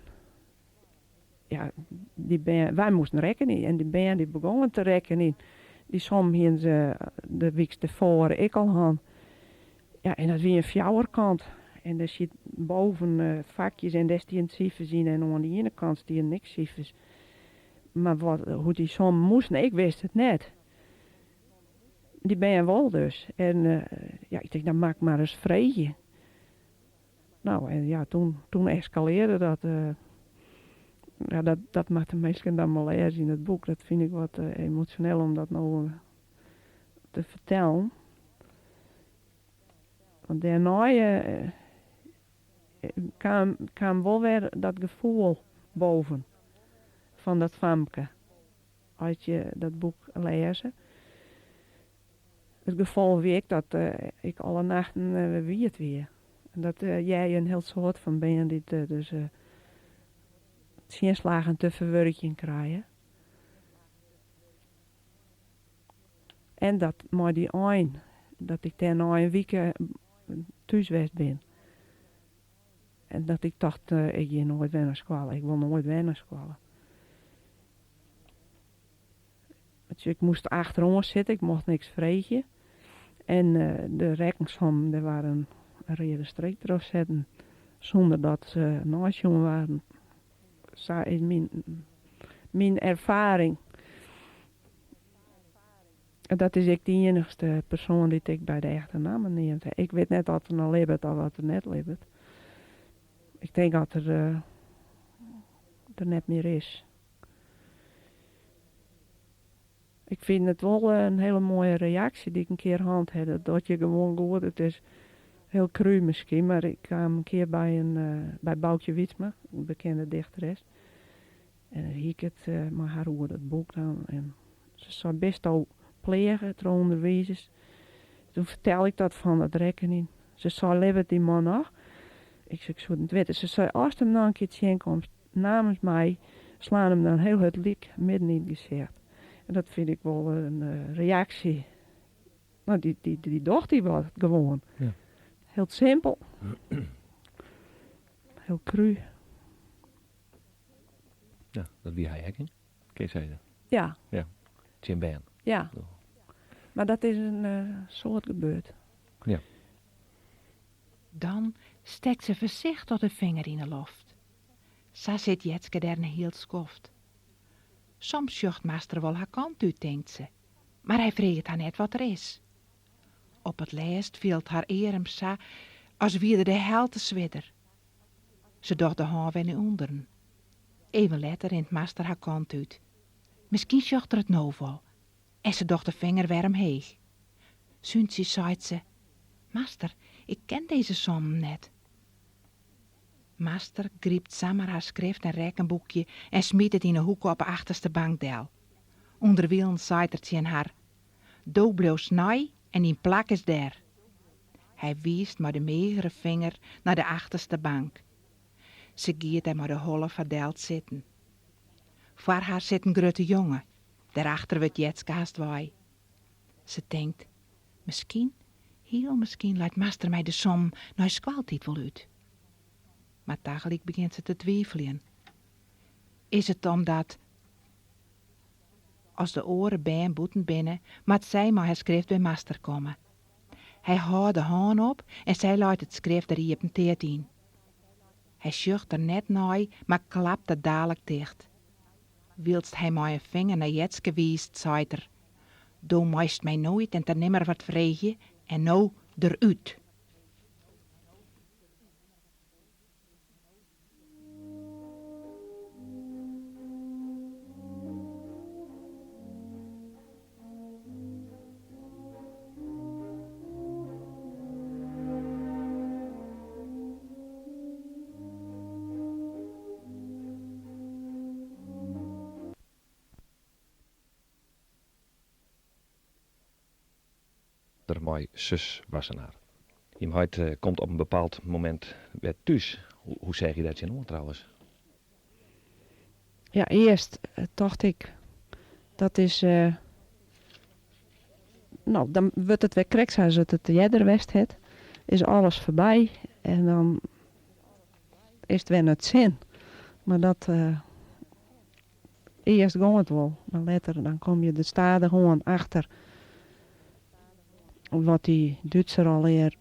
[SPEAKER 6] ja, dy bern, wy moasten rekkenje en dy bern dy begongen te rekkenjen. Dy sommen hienen se de wyks tefoaren ek al hân. Ja, en dat wie in fjouwerkant. En dêr siet boven fakjes en dêr stienen sifers yn en oan de iene kant stienen ek sifers. Mar wat, hoe't dy sommen moasten, ik wist it net. Dy bern wol dus. En ja, ik tink, dan moat ik mar ris freegje. No, en ja, toen, toen eskalearde dat. Ja, dat, dat moatte minsken dan mar lêze yn it boek. Dat fyn ik wat emosjoneel om dat no te fertellen. Want dêrnei kaam, kaam wol wer dat gefoel boven fan dat famke. As je dat boek lêze. It gefolch wie ek dat ik alle nachten wiet wie. En dat hear je in hiel soad fan bern dy't dus tsjinslaggen te ferwurkjen krije. En dat mei dy ein, dat ik dêrnei in wike thús west bin. En dat ik tocht, ik gean noait wer nei skoalle, ik wol noait wer nei skoalle. Ik moast achteroan sitte, ik mocht niks freegje. En de rekkensommen, dêr waard in reade streek troch setten, sûnder dat se neisjoen waarden. Sa is myn, myn erfaring. En dat is ek de iennichste persoan dy't ik by de echte namme neamd ha. Ik wit net oft er noch libbet of oft er net libbet. Ik tink dat er der net mear is. Ik fyn it wol in hiele moaie reaksje dy't ik in kear hân ha. Dat docht je gewoan goed. It is hiel kru miskien, mar ik kaam in kear by in by Baukje Wytsma, in bekende dichteres. En dan hie ik it mei har oer dat boek dan. En se sei, Bisto pleage troch ûnderwizers? Toen fertelde ik dat fan dat rekkenjen. Se sei, Libbet dy man noch? Ik sei, Ik soe it net witte. Se sei, Ast him noch in kear tsjinkomst, namens my, slaan him dan hiel hurd lyk midden yn it gesicht. En dat fyn ik wol in reaksje. No, dy, dy, dy docht dy wat gewoan.
[SPEAKER 4] Ja.
[SPEAKER 6] Hiel simpel. Hiel kru.
[SPEAKER 4] Ja, dat wie hy ek, hè? Kin je sizze.
[SPEAKER 6] Ja.
[SPEAKER 4] Ja, tsjin bern.
[SPEAKER 6] Ja. Mar dat is in soad gebeurd.
[SPEAKER 4] Ja.
[SPEAKER 5] Dan stekt se foarsichtich de finger yn 'e loft. Sa sit Jetske dêr in hiel skoft. Soms sjocht master wol har kant út, tinkt se, mar hy freget har net wat der is. Op it lêst fielt har earm sa as wie er de helte swierder. Se docht de hân wer nei ûnderen. Even letter rint master har kant út. Miskien sjocht er it no wol. En se docht de finger wer omheech. Súntsjes seit se, Master, ik ken dizze sommen net. Master grypt samar har skrift en rekkenboekje en smyt it yn 'e hoeke op 'e achterste bank del. Underwilens seit er tsjin har, Do bliuwst nei en dyn plak is dêr. Hy wiist mei de meagere finger nei de achterste bank. Se giet dêr mei de holle foar sitten. Foar har sit in grutte jonge. Dêrachter wurdt Jetske hast wei. Se tinkt, miskien, hiel miskien leit master my de som nei skoaltiid wol út. Mar tagelyk begjint se te twiveljen. Is it omdat as de oare bern bûten binne, moat sy mei har skrift by master komme. Hy hâldt de hân op en sy leit it skrift der iepen teard yn. Hy sjocht der net nei, mar klapt it dalik ticht. Wylst hy mei in finger nei Jetske wiist, seit er, Do meist my noait en te nimmer wat freegje en no derút.
[SPEAKER 4] Mei sus Wassenaar. Jim heit komt op in bepaald momint wer thús. Hoe seach je dêr tsjinoan trouwens?
[SPEAKER 6] Ja, earst tocht ik, dat is. No, dan wurdt it wer krekt sa as it earder west hat. Is alles foarby en dan is it wer nei 't sin. Mar dat earst gie it wol, mar letter dan komme je der stadichoan achter wat dy Dútser allegear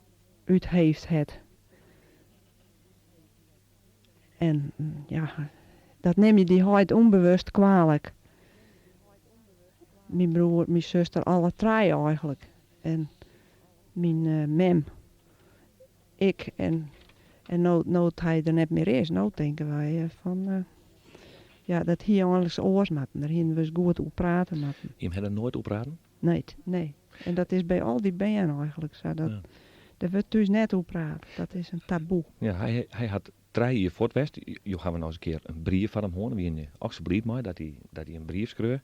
[SPEAKER 6] útheefd hat. En ja, dat nim je dy heit ûnbewust kwalik. Myn broer, myn suster, alle trije eigentlik. En myn mem, ik. En en no, no't hy der net mear is, no tinke wy fan ja, dat hie eigentlik oars moatten. Dêr hiene we ris goed oer prate moatten.
[SPEAKER 4] Jim ha der noait oer praten?
[SPEAKER 6] Nee, nee. En dat is by al dy bern eigentlik sa. Dat, Dêr wurdt thús net oer praat. Dat is in taboe.
[SPEAKER 4] Ja, hy hat 3 jier fuort west. Jo hawwe noch ris in kear in brief fan him hân. Dêr wiene je ek sa bliid mei dat hy in brief skreau.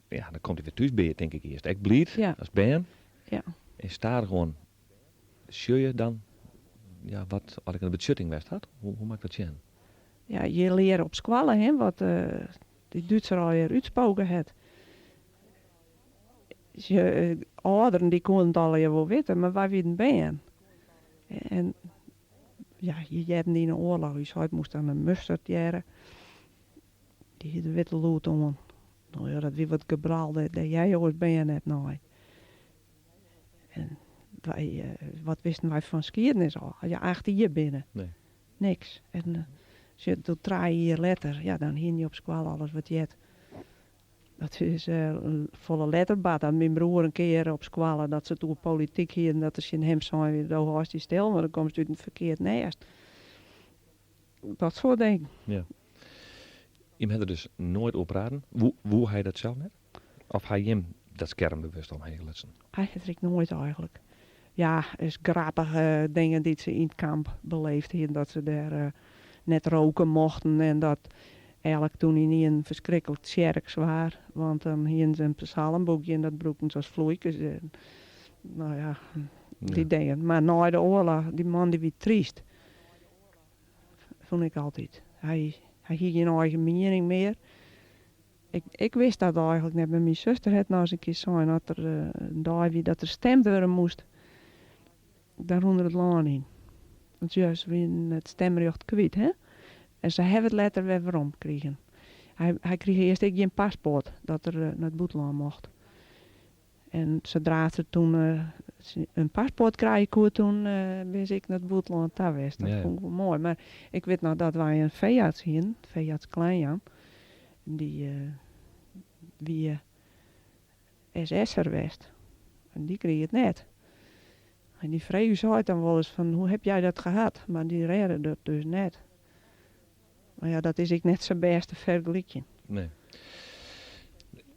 [SPEAKER 4] Ja, dan komt hy wer thús by je, tink ik earst ek bliid as bern. En stadichoan sjoch je dan, ja, wat eigentlik in betsjutting west hat. Hoe moat ik dat sjen?
[SPEAKER 6] Ja, je leare op skoalle, hè, wat dy Dútser allegear útspoke hat. Je âlderen dy koenen it allegear wol witte, mar wy wienen bern. En ja, je hearden yn 'e oarloch, ús heit moast dan in mustert hearre. Dy hie de witte lûd oan. No ja, dat wie wat gebral, dêr hear je as bern net nei. En wy, wat wisten wy fan skiednis al, as je 8 jier binne?
[SPEAKER 4] Nee.
[SPEAKER 6] Niks. En sjoch, doe 3 jier letter, ja, dan hiene je op skoalle alles wat heard. Dat is folle letter bard. Dat myn broer in kear op skoalle, dat se it oer polityk hienen, dat der tsjin him sein wie, do hâldst dy stil, want dan komst út in ferkeard nêst. Dat soart dingen.
[SPEAKER 4] Ja. Jim ha der dus noait oer praten. Woe hy dat sels net? Of ha jim dat skerm bewust omheech lutsen?
[SPEAKER 6] Hy hat der ek noait eigentlik. Ja, is grappige dingen dy't se yn it kamp beleefd hienen, dat se dêr net roke mochten en dat elk toen ynienen ferskriklik tsjerks waar, want dan hienen se in psalmboekje en dat brûkten se as floeikes. En, no ja, dy dingen. Mar nei de oarloch, dy man dy wie tryst. Fûn ik altyd. Hy hie gjin eigen miening mear. Ik wist dat eigentlik net, mar myn suster hat noch ris in kear sein dat der in dei wie dat der stimd wurde moast, dan rûn er it lân yn. Want ja, se wienen it stemrjocht kwyt, hè? En se hawwe it letter wer werom krigen. Hy krige earst ek gjin paspoart dat er nei it bûtenlân mocht. En sadra't se toen In paspoart krije koe toen bin se ek nei it bûtenlân ta west. Dat fûn ik wol moai. Mar ik wit noch dat wy in feearts hienen, feearts Kleinjan. Dy wie SS'er west. En dy krige it net. En dy frege ús heit dan wolris fan hoe heb jij dat gehad? Mar dy rêde dat dus net. Mar ja, dat is ek net sa bêst te fergelykjen.
[SPEAKER 4] Nee.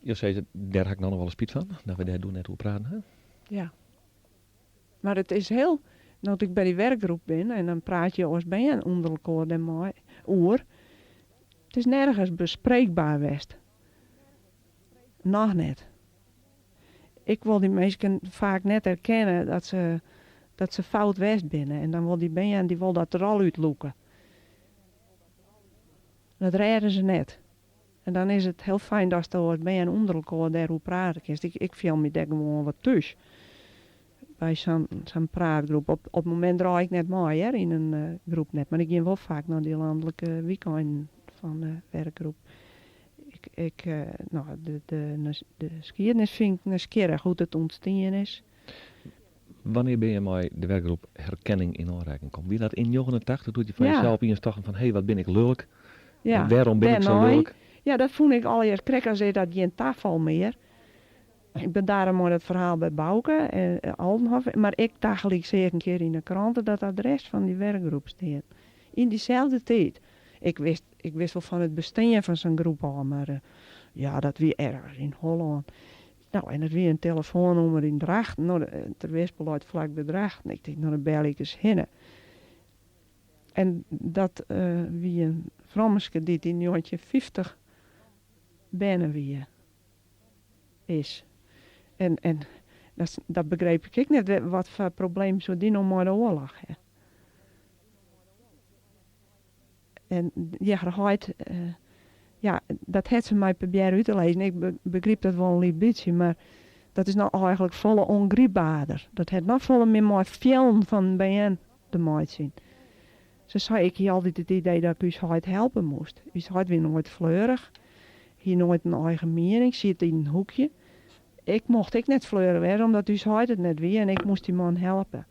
[SPEAKER 4] Jo sizze, dêr ha ik no noch wolris spyt fan, dat we dêr doe net oer praten ha.
[SPEAKER 6] Ja. Mar it is hiel, no't ik by dy werkgroep bin en dan praat je as bern ûnder elkoar dêrmei oer, it is nergens bespreekbaar west. Noch net. Ik wol dy minsken faak net erkenne dat se, dat se fout west binne en dan wol dy bern dy wol dat der al útlûke. Dat rêde se net. En dan is it hiel fijn datsto as bern ûnder elkoar dêroer prate kinst. Ik, ik fiel my dêr gewoan wat thús. By sa'n sa'n praatgroep. Op, op it momint draai ik net mei hear, yn in groep net. Mar ik gean wol faak nei dy lanlike wykeinen fan de werkgroep. Ik, ik, no, de, de, de skiednis fyn ik nijsgjirrich, hoe't it ûntstien is.
[SPEAKER 4] Wannear binne je mei de werkgroep Herkenning yn oanrekking kommen? Wie dat yn 89 doe't je foar
[SPEAKER 6] Ja.
[SPEAKER 4] jesels iens tochten fan hé, wat bin ik lulk?
[SPEAKER 6] Ja,
[SPEAKER 4] Wêrom bin ik sa
[SPEAKER 6] dêrnei,
[SPEAKER 4] lulk?
[SPEAKER 6] ja, dat fûn ik allegear krekt as is dat gjin tafal mear. Ik bin daarom mei dat ferhaal by Bouke en Aldenhof, mar ek tagelyk seach ik in kear yn de krante dat adres fan dy werkgroep stean. Yn dyselde tiid. Ik wist, ik wist wol fan it bestean fan sa'n groep ôf, mar ja, dat wie ergens yn Hollân. No, en it wie in telefoannûmer yn Drachten. No, Terwispel leit flak by Drachten. Ik tink, no dan belje ik ris hinne. En dat wie in frommeske dy't yn 1950 berne wie, is. En, en dat, dat begreep ik ek net, wat foar probleem soe dy no mei de oarloch ha. En ja, har heit, ja, dat hat se my probearre út te lizzen. Ik begryp dat wol in lyts bytsje, mar dat is no eigenlik folle ûngrypberder. Dat hat noch folle mear mei fielen fan bern te meitsjen. Se sei, ik hie altyd it idee dat ik ús heit helpe moast. Us heit wie noait fleurich, hie noait in eigen miening, siet yn in hoekje. Ik mocht ek net fleurich wêze, omdat ús heit it net wie en ik moast dy man helpe.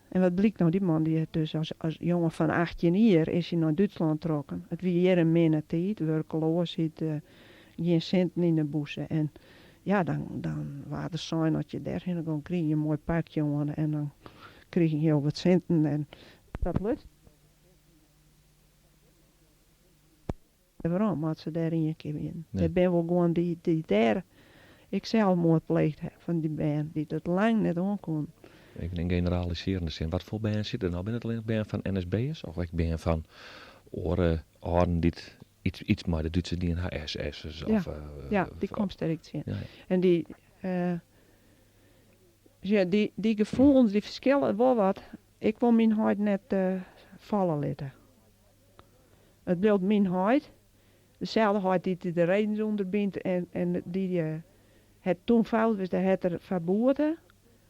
[SPEAKER 6] En wat blykt no, dy man dy hat dus as, as jonge fan 18 jier is hy nei Dútslân trokken. It wie hjir in minne tiid, wurkleasheid, gjin sinten yn de bûse. En ja, dan, dan waard der sein, as je dêrhinne gongen, krige je in moai pakje oan en dan krigen je wat sinten en dat luts. Werom, as se dêr ien kear wienen.
[SPEAKER 4] Ja.
[SPEAKER 6] Der binne wol guon dy't dy't dêr ek selsmoard pleegd ha, fan dy bern, dy't it lang net oankoenen.
[SPEAKER 4] Even yn generalisearjende sin, wat foar bern sitte der no? Binne it allinnich bern fan NSB'ers of ek bern fan oare âlden dy't yts, yts mei de Dútsers dien ha, SS'ers
[SPEAKER 6] Ja,
[SPEAKER 4] of...
[SPEAKER 6] ja, dy komst dêr ek tsjin.
[SPEAKER 4] Ja.
[SPEAKER 6] En dy, ja, dy, dy gefoelens dy ferskille wol wat. Ik wol myn heit net falle litte. It bliuwt myn heit. Deselde heit dy't de redens ûnderbynt en, en dy hat toen fout west, dêr hat er foar boete.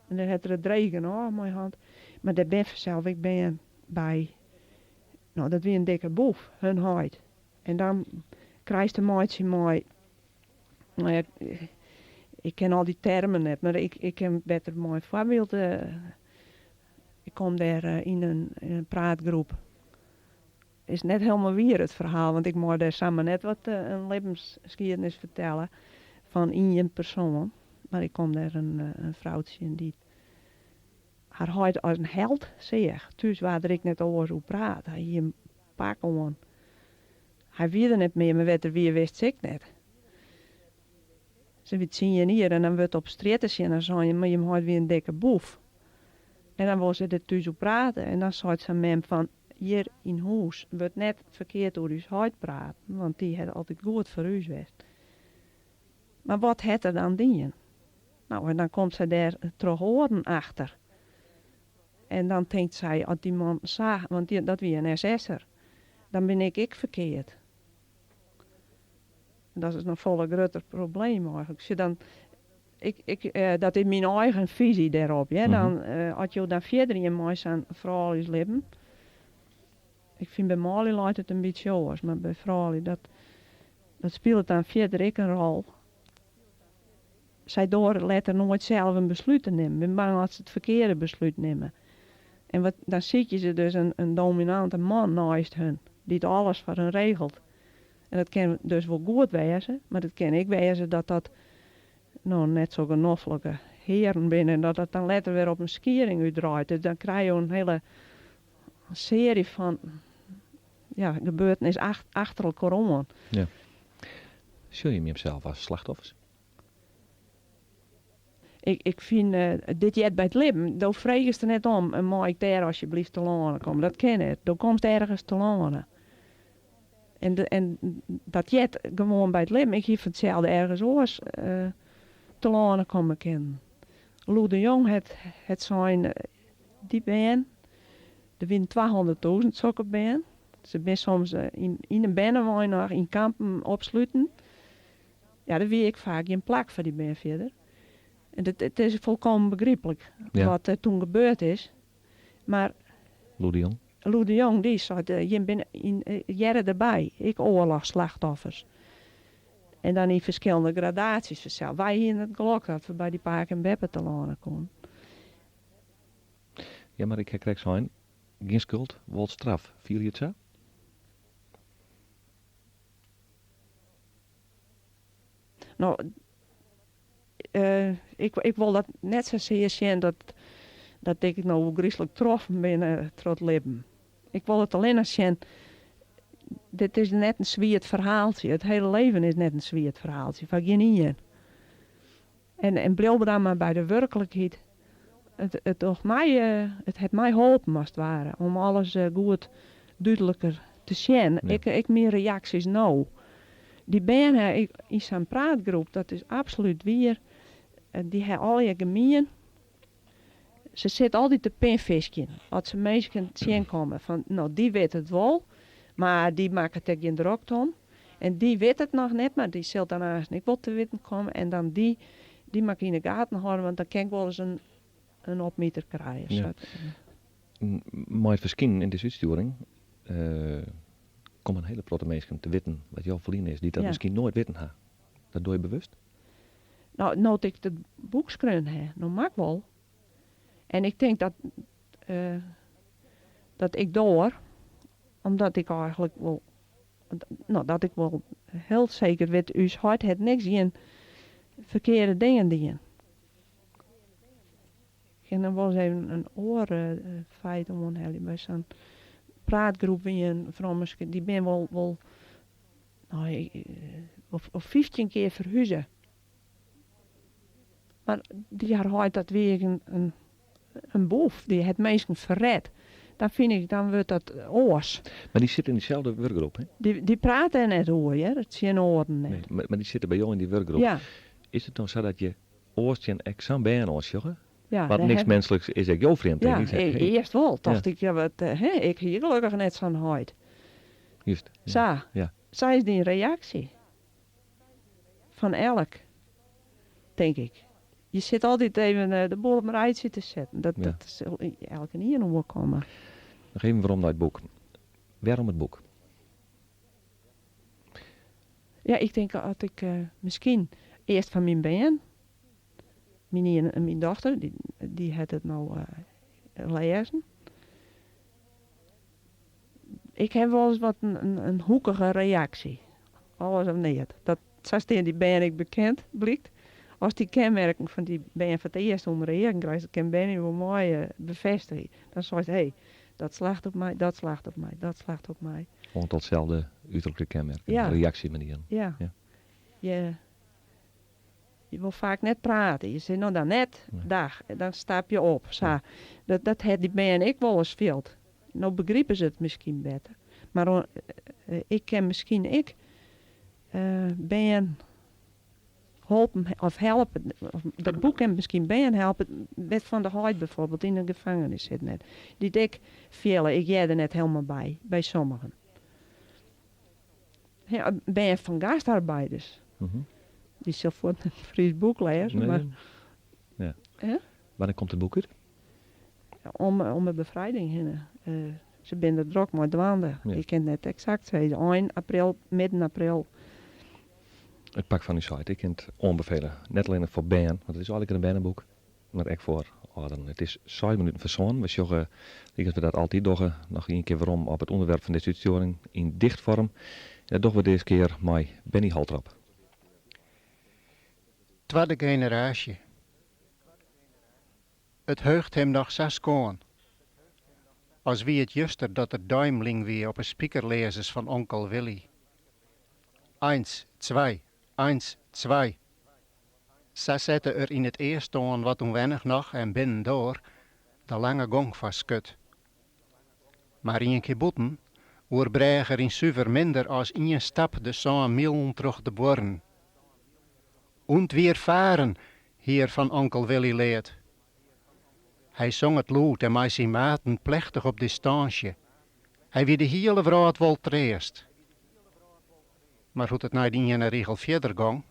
[SPEAKER 6] En dêr hat er it dreech genôch mei hân. Mar dêr binne fansels ek bern by. No, dat wie in dikke boef, hun heit. En dan krijst te meitsjen mei, no ja, ik ken al dy termen net, mar ik, ik kin better mei in foarbyld. Ik kom dêr yn in praatgroep. Is net hielendal wier it ferhaal, want ik mei dêr samar net wat in libbensskiednis fertelle fan ien persoan. Mar ik kom dêr in frou tsjin dy't har heit as in held seach. Thús waard der ek net oars oer praat. Hy hie in pak oan. Hy wie der net mear, mar wêr't er wie wist se ek net. Se wie 10 jier en dan wurdt op strjitte sjen en sein je, mar jim heit wie in dikke boef. En dan wol se der thús oer prate en dan seit sa'n mem fan, hjir yn hûs wurdt net ferkeard oer ús heit praat, want dy hat altyd goed foar ús west. Mar wat hat er dan dien? No, en dan komt sy dêr troch oaren achter. En dan tinkt sy, as dy man sa, want dy, dat wie in SS'er, dan bin ik ek ferkeard. En dat is noch folle grutter probleem eigenlik. Sjoch, dan, ik, ik, dat is myn eigen fisy dêrop. Hear. Dan, as jo dan fierder gean mei sa'n frouljuslibben. Ik fyn by manlju leit it in bytsje oars, mar by froulju dat, dat spilet dan fierder ek in rol. Sy doare letter noait sels in beslút te nimmen, binne bang as se it ferkearde beslút nimme. En wat, dan sykje se dus in dominante man neist hun, dy't alles foar hun regelt. En dat kin dus wol goed wêze, mar it kin ek wêze dat dat no net sokke noflike hearen binne en dat dat dan letter wer op in skieding útdraait. Dus dan krije jo in hiele searje fan ja, gebeurtenis achter elkoar oan.
[SPEAKER 4] Ja. Sjogge jim jimsels as slachtoffers?
[SPEAKER 6] Ik, ik fyn, dit heart by it libben. Do fregest der net om, mei ik dêr asjebleaft telâne komme? Dat kin net. Do komst ergens telâne. En, de, en dat heart gewoan by it libben. Ik hie fan itselde ergens oars telâne komme kinnen. Lou de Jong hat, hat sein, dy bern, der wienen 200.000 sokke bern. Se binne soms yn, yn in bernewein noch yn kampen opsluten. Ja, der wie ek faak gjin plak foar dy bern fierder. En it, it is folkommen begryplik
[SPEAKER 4] Ja.
[SPEAKER 6] wat der toen gebeurd is. Mar
[SPEAKER 4] Lou de Jong?
[SPEAKER 6] Lou de Jong dy seit, jim binne yn, hearre derby, ek oarlochsslachtoffers. En dan yn ferskillende gradaasjes fansels. Wy hiene it gelok dat we by dy pake en beppe telâne koene.
[SPEAKER 4] Ja, mar ik ha krekt sein, gjin skuld, wol straf. Fiele je it sa?
[SPEAKER 6] No, ik, ik wol dat net sasear sjen dat, dat ik no gryslik troffen bin troch it libben. Ik wol it allinnich sjen, dit is net in swiet ferhaaltsje. It hiele leven is net in swiet ferhaaltsje, foar gjinien. En, en bliuw dan mar by de wurklikheid. It, it docht my, it hat my holpen as it ware, om alles goed dúdliker te sjen.
[SPEAKER 4] Ja.
[SPEAKER 6] Ek, ek myn reaksjes no. Dy bern ha ek yn sa'n praatgroep, dat is absolút wier, dy ha allegear gemien. Se sitte altyd te pinfiskjen as se minsken tsjinkomme fan no dy wit it wol, mar dy makket der gjin drokte om. En dy wit it noch net, mar dy sil dan aanst ek wol te witten komme. En dan dy, dy moat ik yn de gaten hâlde, want dan kin ik wolris in, in opmiter krije.
[SPEAKER 4] Ja. Mei it ferskinen yn dizze útstjoering komme in hiele protte minsken te witten wat jo ferline is, dy't dat
[SPEAKER 6] Ja.
[SPEAKER 4] miskien noait witten ha. Dat doche je bewust?
[SPEAKER 6] No, no't ik it boek skreaun ha, no moat ik wol. En ik tink dat, dat ik doar, omdat ik eigenlik wol, no, dat ik wol hiel seker wit, ús heit hat niks gjin ferkearde dingen dien. Ik kin dan wolris even in oar feit oanhelje. By sa'n praatgroep wie in frommeske, dy bin wol, wol, no, of, of 15 kear ferhuze. Mar dy har heit, dat wie ek in, in, in boef. Dy hat minsken ferret. Dan fyn ik, dan wurdt dat oars.
[SPEAKER 4] Mar dy sitte yn dyselde wurkgroep, hè?
[SPEAKER 6] Dy, dy prate dêr net oer, hear. Tsjin oaren net.
[SPEAKER 4] Nee, mar, mar dy sitte by jo yn dy wurkgroep.
[SPEAKER 6] Ja,
[SPEAKER 4] Is it dan sa dat je oars tsjin ek sa'n bern oansjogge?
[SPEAKER 6] ja.
[SPEAKER 4] Want
[SPEAKER 6] dêr
[SPEAKER 4] niks
[SPEAKER 6] ha-
[SPEAKER 4] minskliks is ek jo frjemd,
[SPEAKER 6] Ja,
[SPEAKER 4] tink ik. Hey,
[SPEAKER 6] earst wol. Tocht ik, ja, wat, hè, ik hie gelokkich net sa'n heit.
[SPEAKER 4] Just. Ja.
[SPEAKER 6] Sa.
[SPEAKER 4] Ja.
[SPEAKER 6] Sa is dyn reaksje. Fan elk. Tink ik. Je sit altyd even de boel op in rijtsje te setten. Dat,
[SPEAKER 4] Ja.
[SPEAKER 6] dat sil elkenien oerkomme.
[SPEAKER 4] Noch even werom nei it boek. Wêrom it boek?
[SPEAKER 6] Ja, ik tink as ik miskien earst fan myn bern, myn ien, myn dochter, dy, dy hat it no lêzen. Ik ha wolris wat in, in, in hoekige reaksje. Alles of neat. Dat, sa stean dy bern ek bekend, blykt. As dy kenmerken fan dy bern foar it earst ûnder eagen krijst, dat kin Benny wol moai befêstigje. Dan seist, hé, dat slacht op my, dat slacht op my, dat slacht op my.
[SPEAKER 4] Oantal itselde uterlike kenmerken,
[SPEAKER 6] Ja.
[SPEAKER 4] reaksjemanieren.
[SPEAKER 6] Ja.
[SPEAKER 4] Ja.
[SPEAKER 6] Je, je wol faak net prate. Je sizze, no dan net,
[SPEAKER 4] Nee.
[SPEAKER 6] dag. En dan stap je op. Sa. Dat, dat hat dy bern ek wolris field. No begripe se it miskien better. Mar ik kin miskien ek bern holpen of helpe. Of, dat boek kin miskien bern helpe. Wet fan de heit byfoarbyld yn de gefangenis sit net. Dy't ek fiele, ik hear der net hielendal by, by sommigen. Ja, bern fan gastarbeiders. Dy sil fuort in Frysk boek lêze,
[SPEAKER 4] Nee.
[SPEAKER 6] mar
[SPEAKER 4] Ja.
[SPEAKER 6] Hè?
[SPEAKER 4] Wannear komt it boek út?
[SPEAKER 6] Om de befrijding hinne. Se binne der drok mei dwaande.
[SPEAKER 4] Ja.
[SPEAKER 6] Ik kin net eksakt sizze. Ein april, midden april.
[SPEAKER 4] It pak fan ús heit, ik kin it oanbefele. Net allinnich foar bern, want it is eigenlik in berneboek, mar ek foar âlderen. It is seis minuten foar sânen. We sjogge, lykas we dat altyd dogge, noch ien kear werom op it ûnderwerp fan dizze útstjoering yn dichtfoarm. En dat dogge we dizze kear mei Benny Holtrop.
[SPEAKER 7] Twadde generaasje. It heucht him noch sa skoan. As wie it juster dat er duimling wie op 'e spikerlearzens fan onkel Willy. Eins, zwei, eins, zwei. Sa sette er yn it earstoan wat ûnwennich noch en binnendoar de lange gong foar skut. Mar ien kear bûten, oerbrêge er yn suver minder as ien stap de sân milen troch de buorren. Und wir fahren, hie er fan onkel Willy leard. Hy song it lûd en mei syn maten plechtich op distânsje. Hy wie de hiele wrâld wol treast. Mar hoe't it nei dy iene rigel fierder gong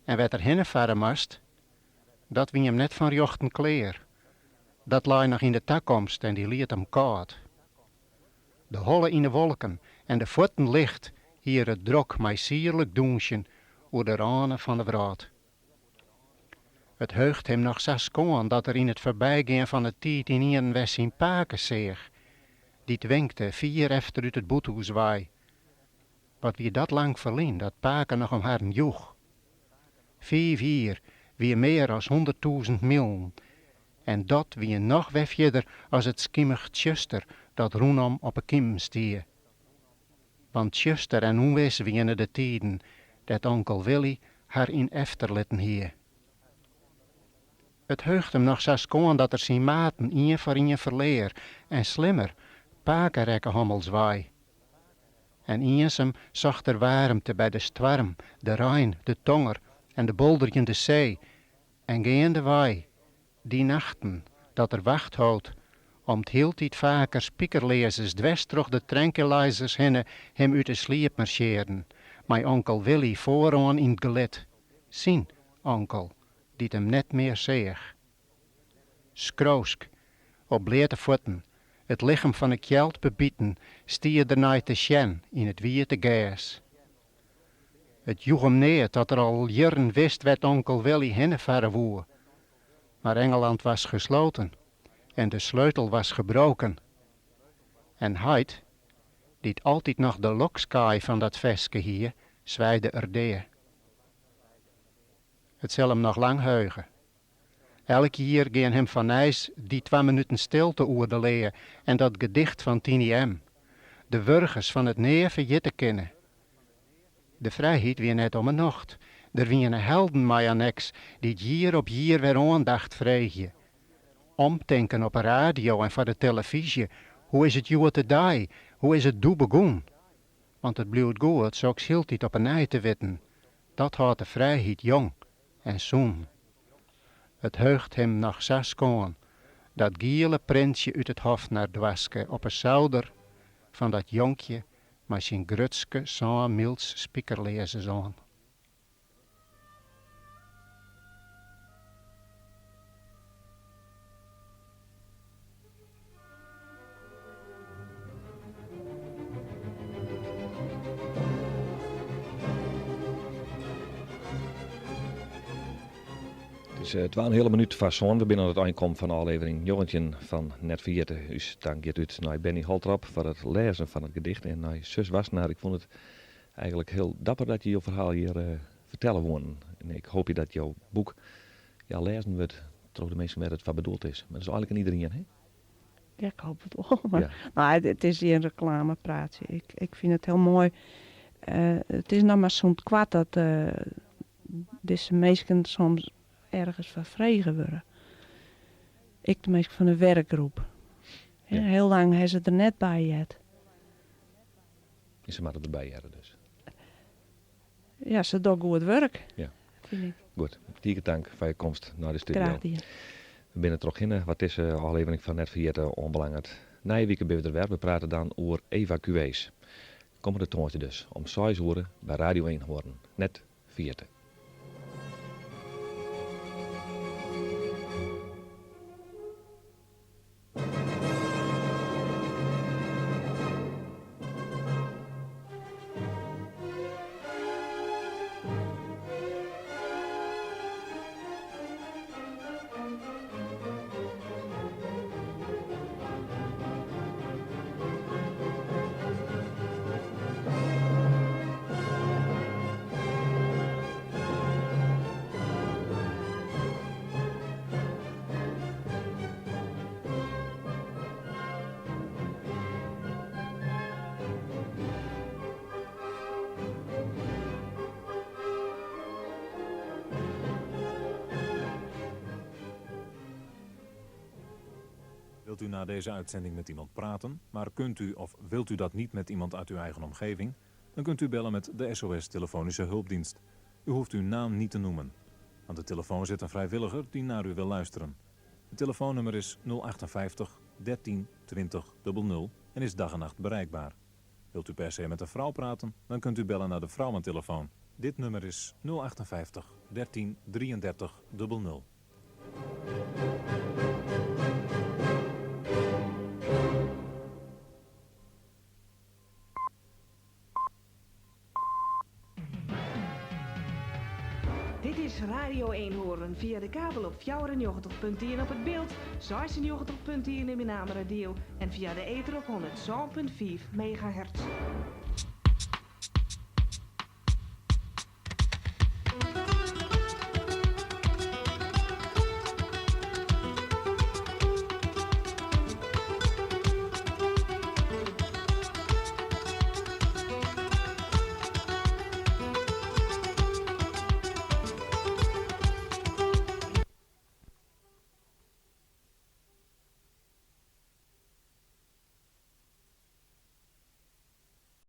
[SPEAKER 7] en wêr't er hinne farre moast, dat wie him net fan rjochten klear. Dat lei noch yn de takomst en dy liet him kâld. De holle yn 'e wolken en de fuotten licht hie er it drok mei sierlik dûnsjen oer de râne fan 'e wrâld. It heucht him noch sa skoan dat er yn it foarbygean fan 'e tiid ynienen wer syn pake seach, dy't winkte fier efter út it bûthús wei. Wat wie dat lang ferlyn dat pake noch om harren joech. Fiif jier wie mear as hûnderttûzen milen en dat wie noch wer fierder as it skimich tsjuster dat rûnom op 'e kimen stie. Want tsjuster en ûnwis wiene de tiden dêr't onkel Willy har yn efterlitten hie. It heucht him noch sa skoan dat er syn maten ien foar ien ferlear en slimmer, pake rekke hommels wei. En iensum socht er waarmte by de stoarm, de rein, de tonger en de bolderjende see en geandewei dy nachten dat er wacht hold om't hieltyd faker spikerlearzens dwers troch de tranquilizers hinne him út 'e sliep marsjearden, mei onkel Willy foaroan yn 't gelid, syn onkel, dy't him net mear seach. Skrosk, op bleate fuotten, it lichem fan 'e kjeld bebiten, stie er dernei te sjen yn it wiete gers. It joech him neat dat er al jierren wist wêr't onkel Willy hinne farre woe. Maar Engeland was gesloten en de sleutel was gebroken. En heit, dy't altyd noch de lokskaai fan dat ferske hie, swijde er dea. It sil him noch lang heuge. Elk jier gean him fannijs dy twa minuten stilte oer de lea en dat gedicht fan Tiny M. De wurgens fan it nea ferjitte kinne. De frijheid wie net om 'e nocht. Der wiene helden mei anneks dy't jier op jier wer oandacht freegje. Omtinken op 'e radio en foar de telefyzje, hoe is it hjoed-de-dei, hoe is it doe begûn? Want it bliuwt goed soks hieltyd op 'e nij te witten. Dat hâldt de frijheid jong en sûn. It heucht him noch sa skoan, dat giele printsje út it hofnardoaske op 'e souder fan dat jonkje mei syn grutske sânmyls spikerlearzens oan.
[SPEAKER 4] It is twa en in heale minút foar sân. We binne oan it ein kommen fan ôflevering 19 fan Net Ferjitte. Ús tank giet út nei Benny Holtrop foar it lêzen fan it gedicht en nei Sus Wassenaar. Ik fûn it eigenlik hiel dapper dat je jo ferhaal hjir fertelle woenen. En ik hoopje dat jo boek ja, lêzen wurdt troch de minsken wêr't it foar bedoeld is. Mar dat is eigenlik in iderien, hè?
[SPEAKER 6] Ja, ik hoop it wol. Mar ja. No, it is gjin reklamepraatsje. Ik, ik fyn it hiel moai. It is noch mar sûnt koart dat dizze minsken soms ergens foar frege wurde. Ek de minsken fan de werkgroep. Ja. Hiel lang ha se der net by heard.
[SPEAKER 4] En se moatte derby hearre dus.
[SPEAKER 6] Ja, se dogge goed wurk.
[SPEAKER 4] Ja.
[SPEAKER 6] Fyn ik.
[SPEAKER 4] Goed. Tige tank foar je komst nei de studio.
[SPEAKER 6] Graach dien.
[SPEAKER 4] We binne trochhinne wat dizze ôflevering fan Net Ferjitte oanbelanget. Nije wike binne we der wer. We prate dan oer evakuees. Kommende tongersdei dus om seis oere by Radio Eenhoorn. Net ferjitte.
[SPEAKER 3] Wilt u na deze uitzending met iemand praten, maar kunt u of wilt u dat niet met iemand uit uw eigen omgeving? Dan kunt u bellen met de SOS Telefonische Hulpdienst. U hoeft uw naam niet te noemen. Aan de telefoon zit een vrijwilliger die naar u wil luisteren. Het telefoonnummer is 058 13 20 00 en is dag en nacht bereikbaar. Wilt u per se met een vrouw praten, dan kunt u bellen naar de vrouwentelefoon. Dit nummer is 058 13 33 00.
[SPEAKER 8] Dit is Radio Eenhoorn via de kabel op 94.1 op het beeld, 96.1 in Menameradiel en via de ether op 107.5 megahertz.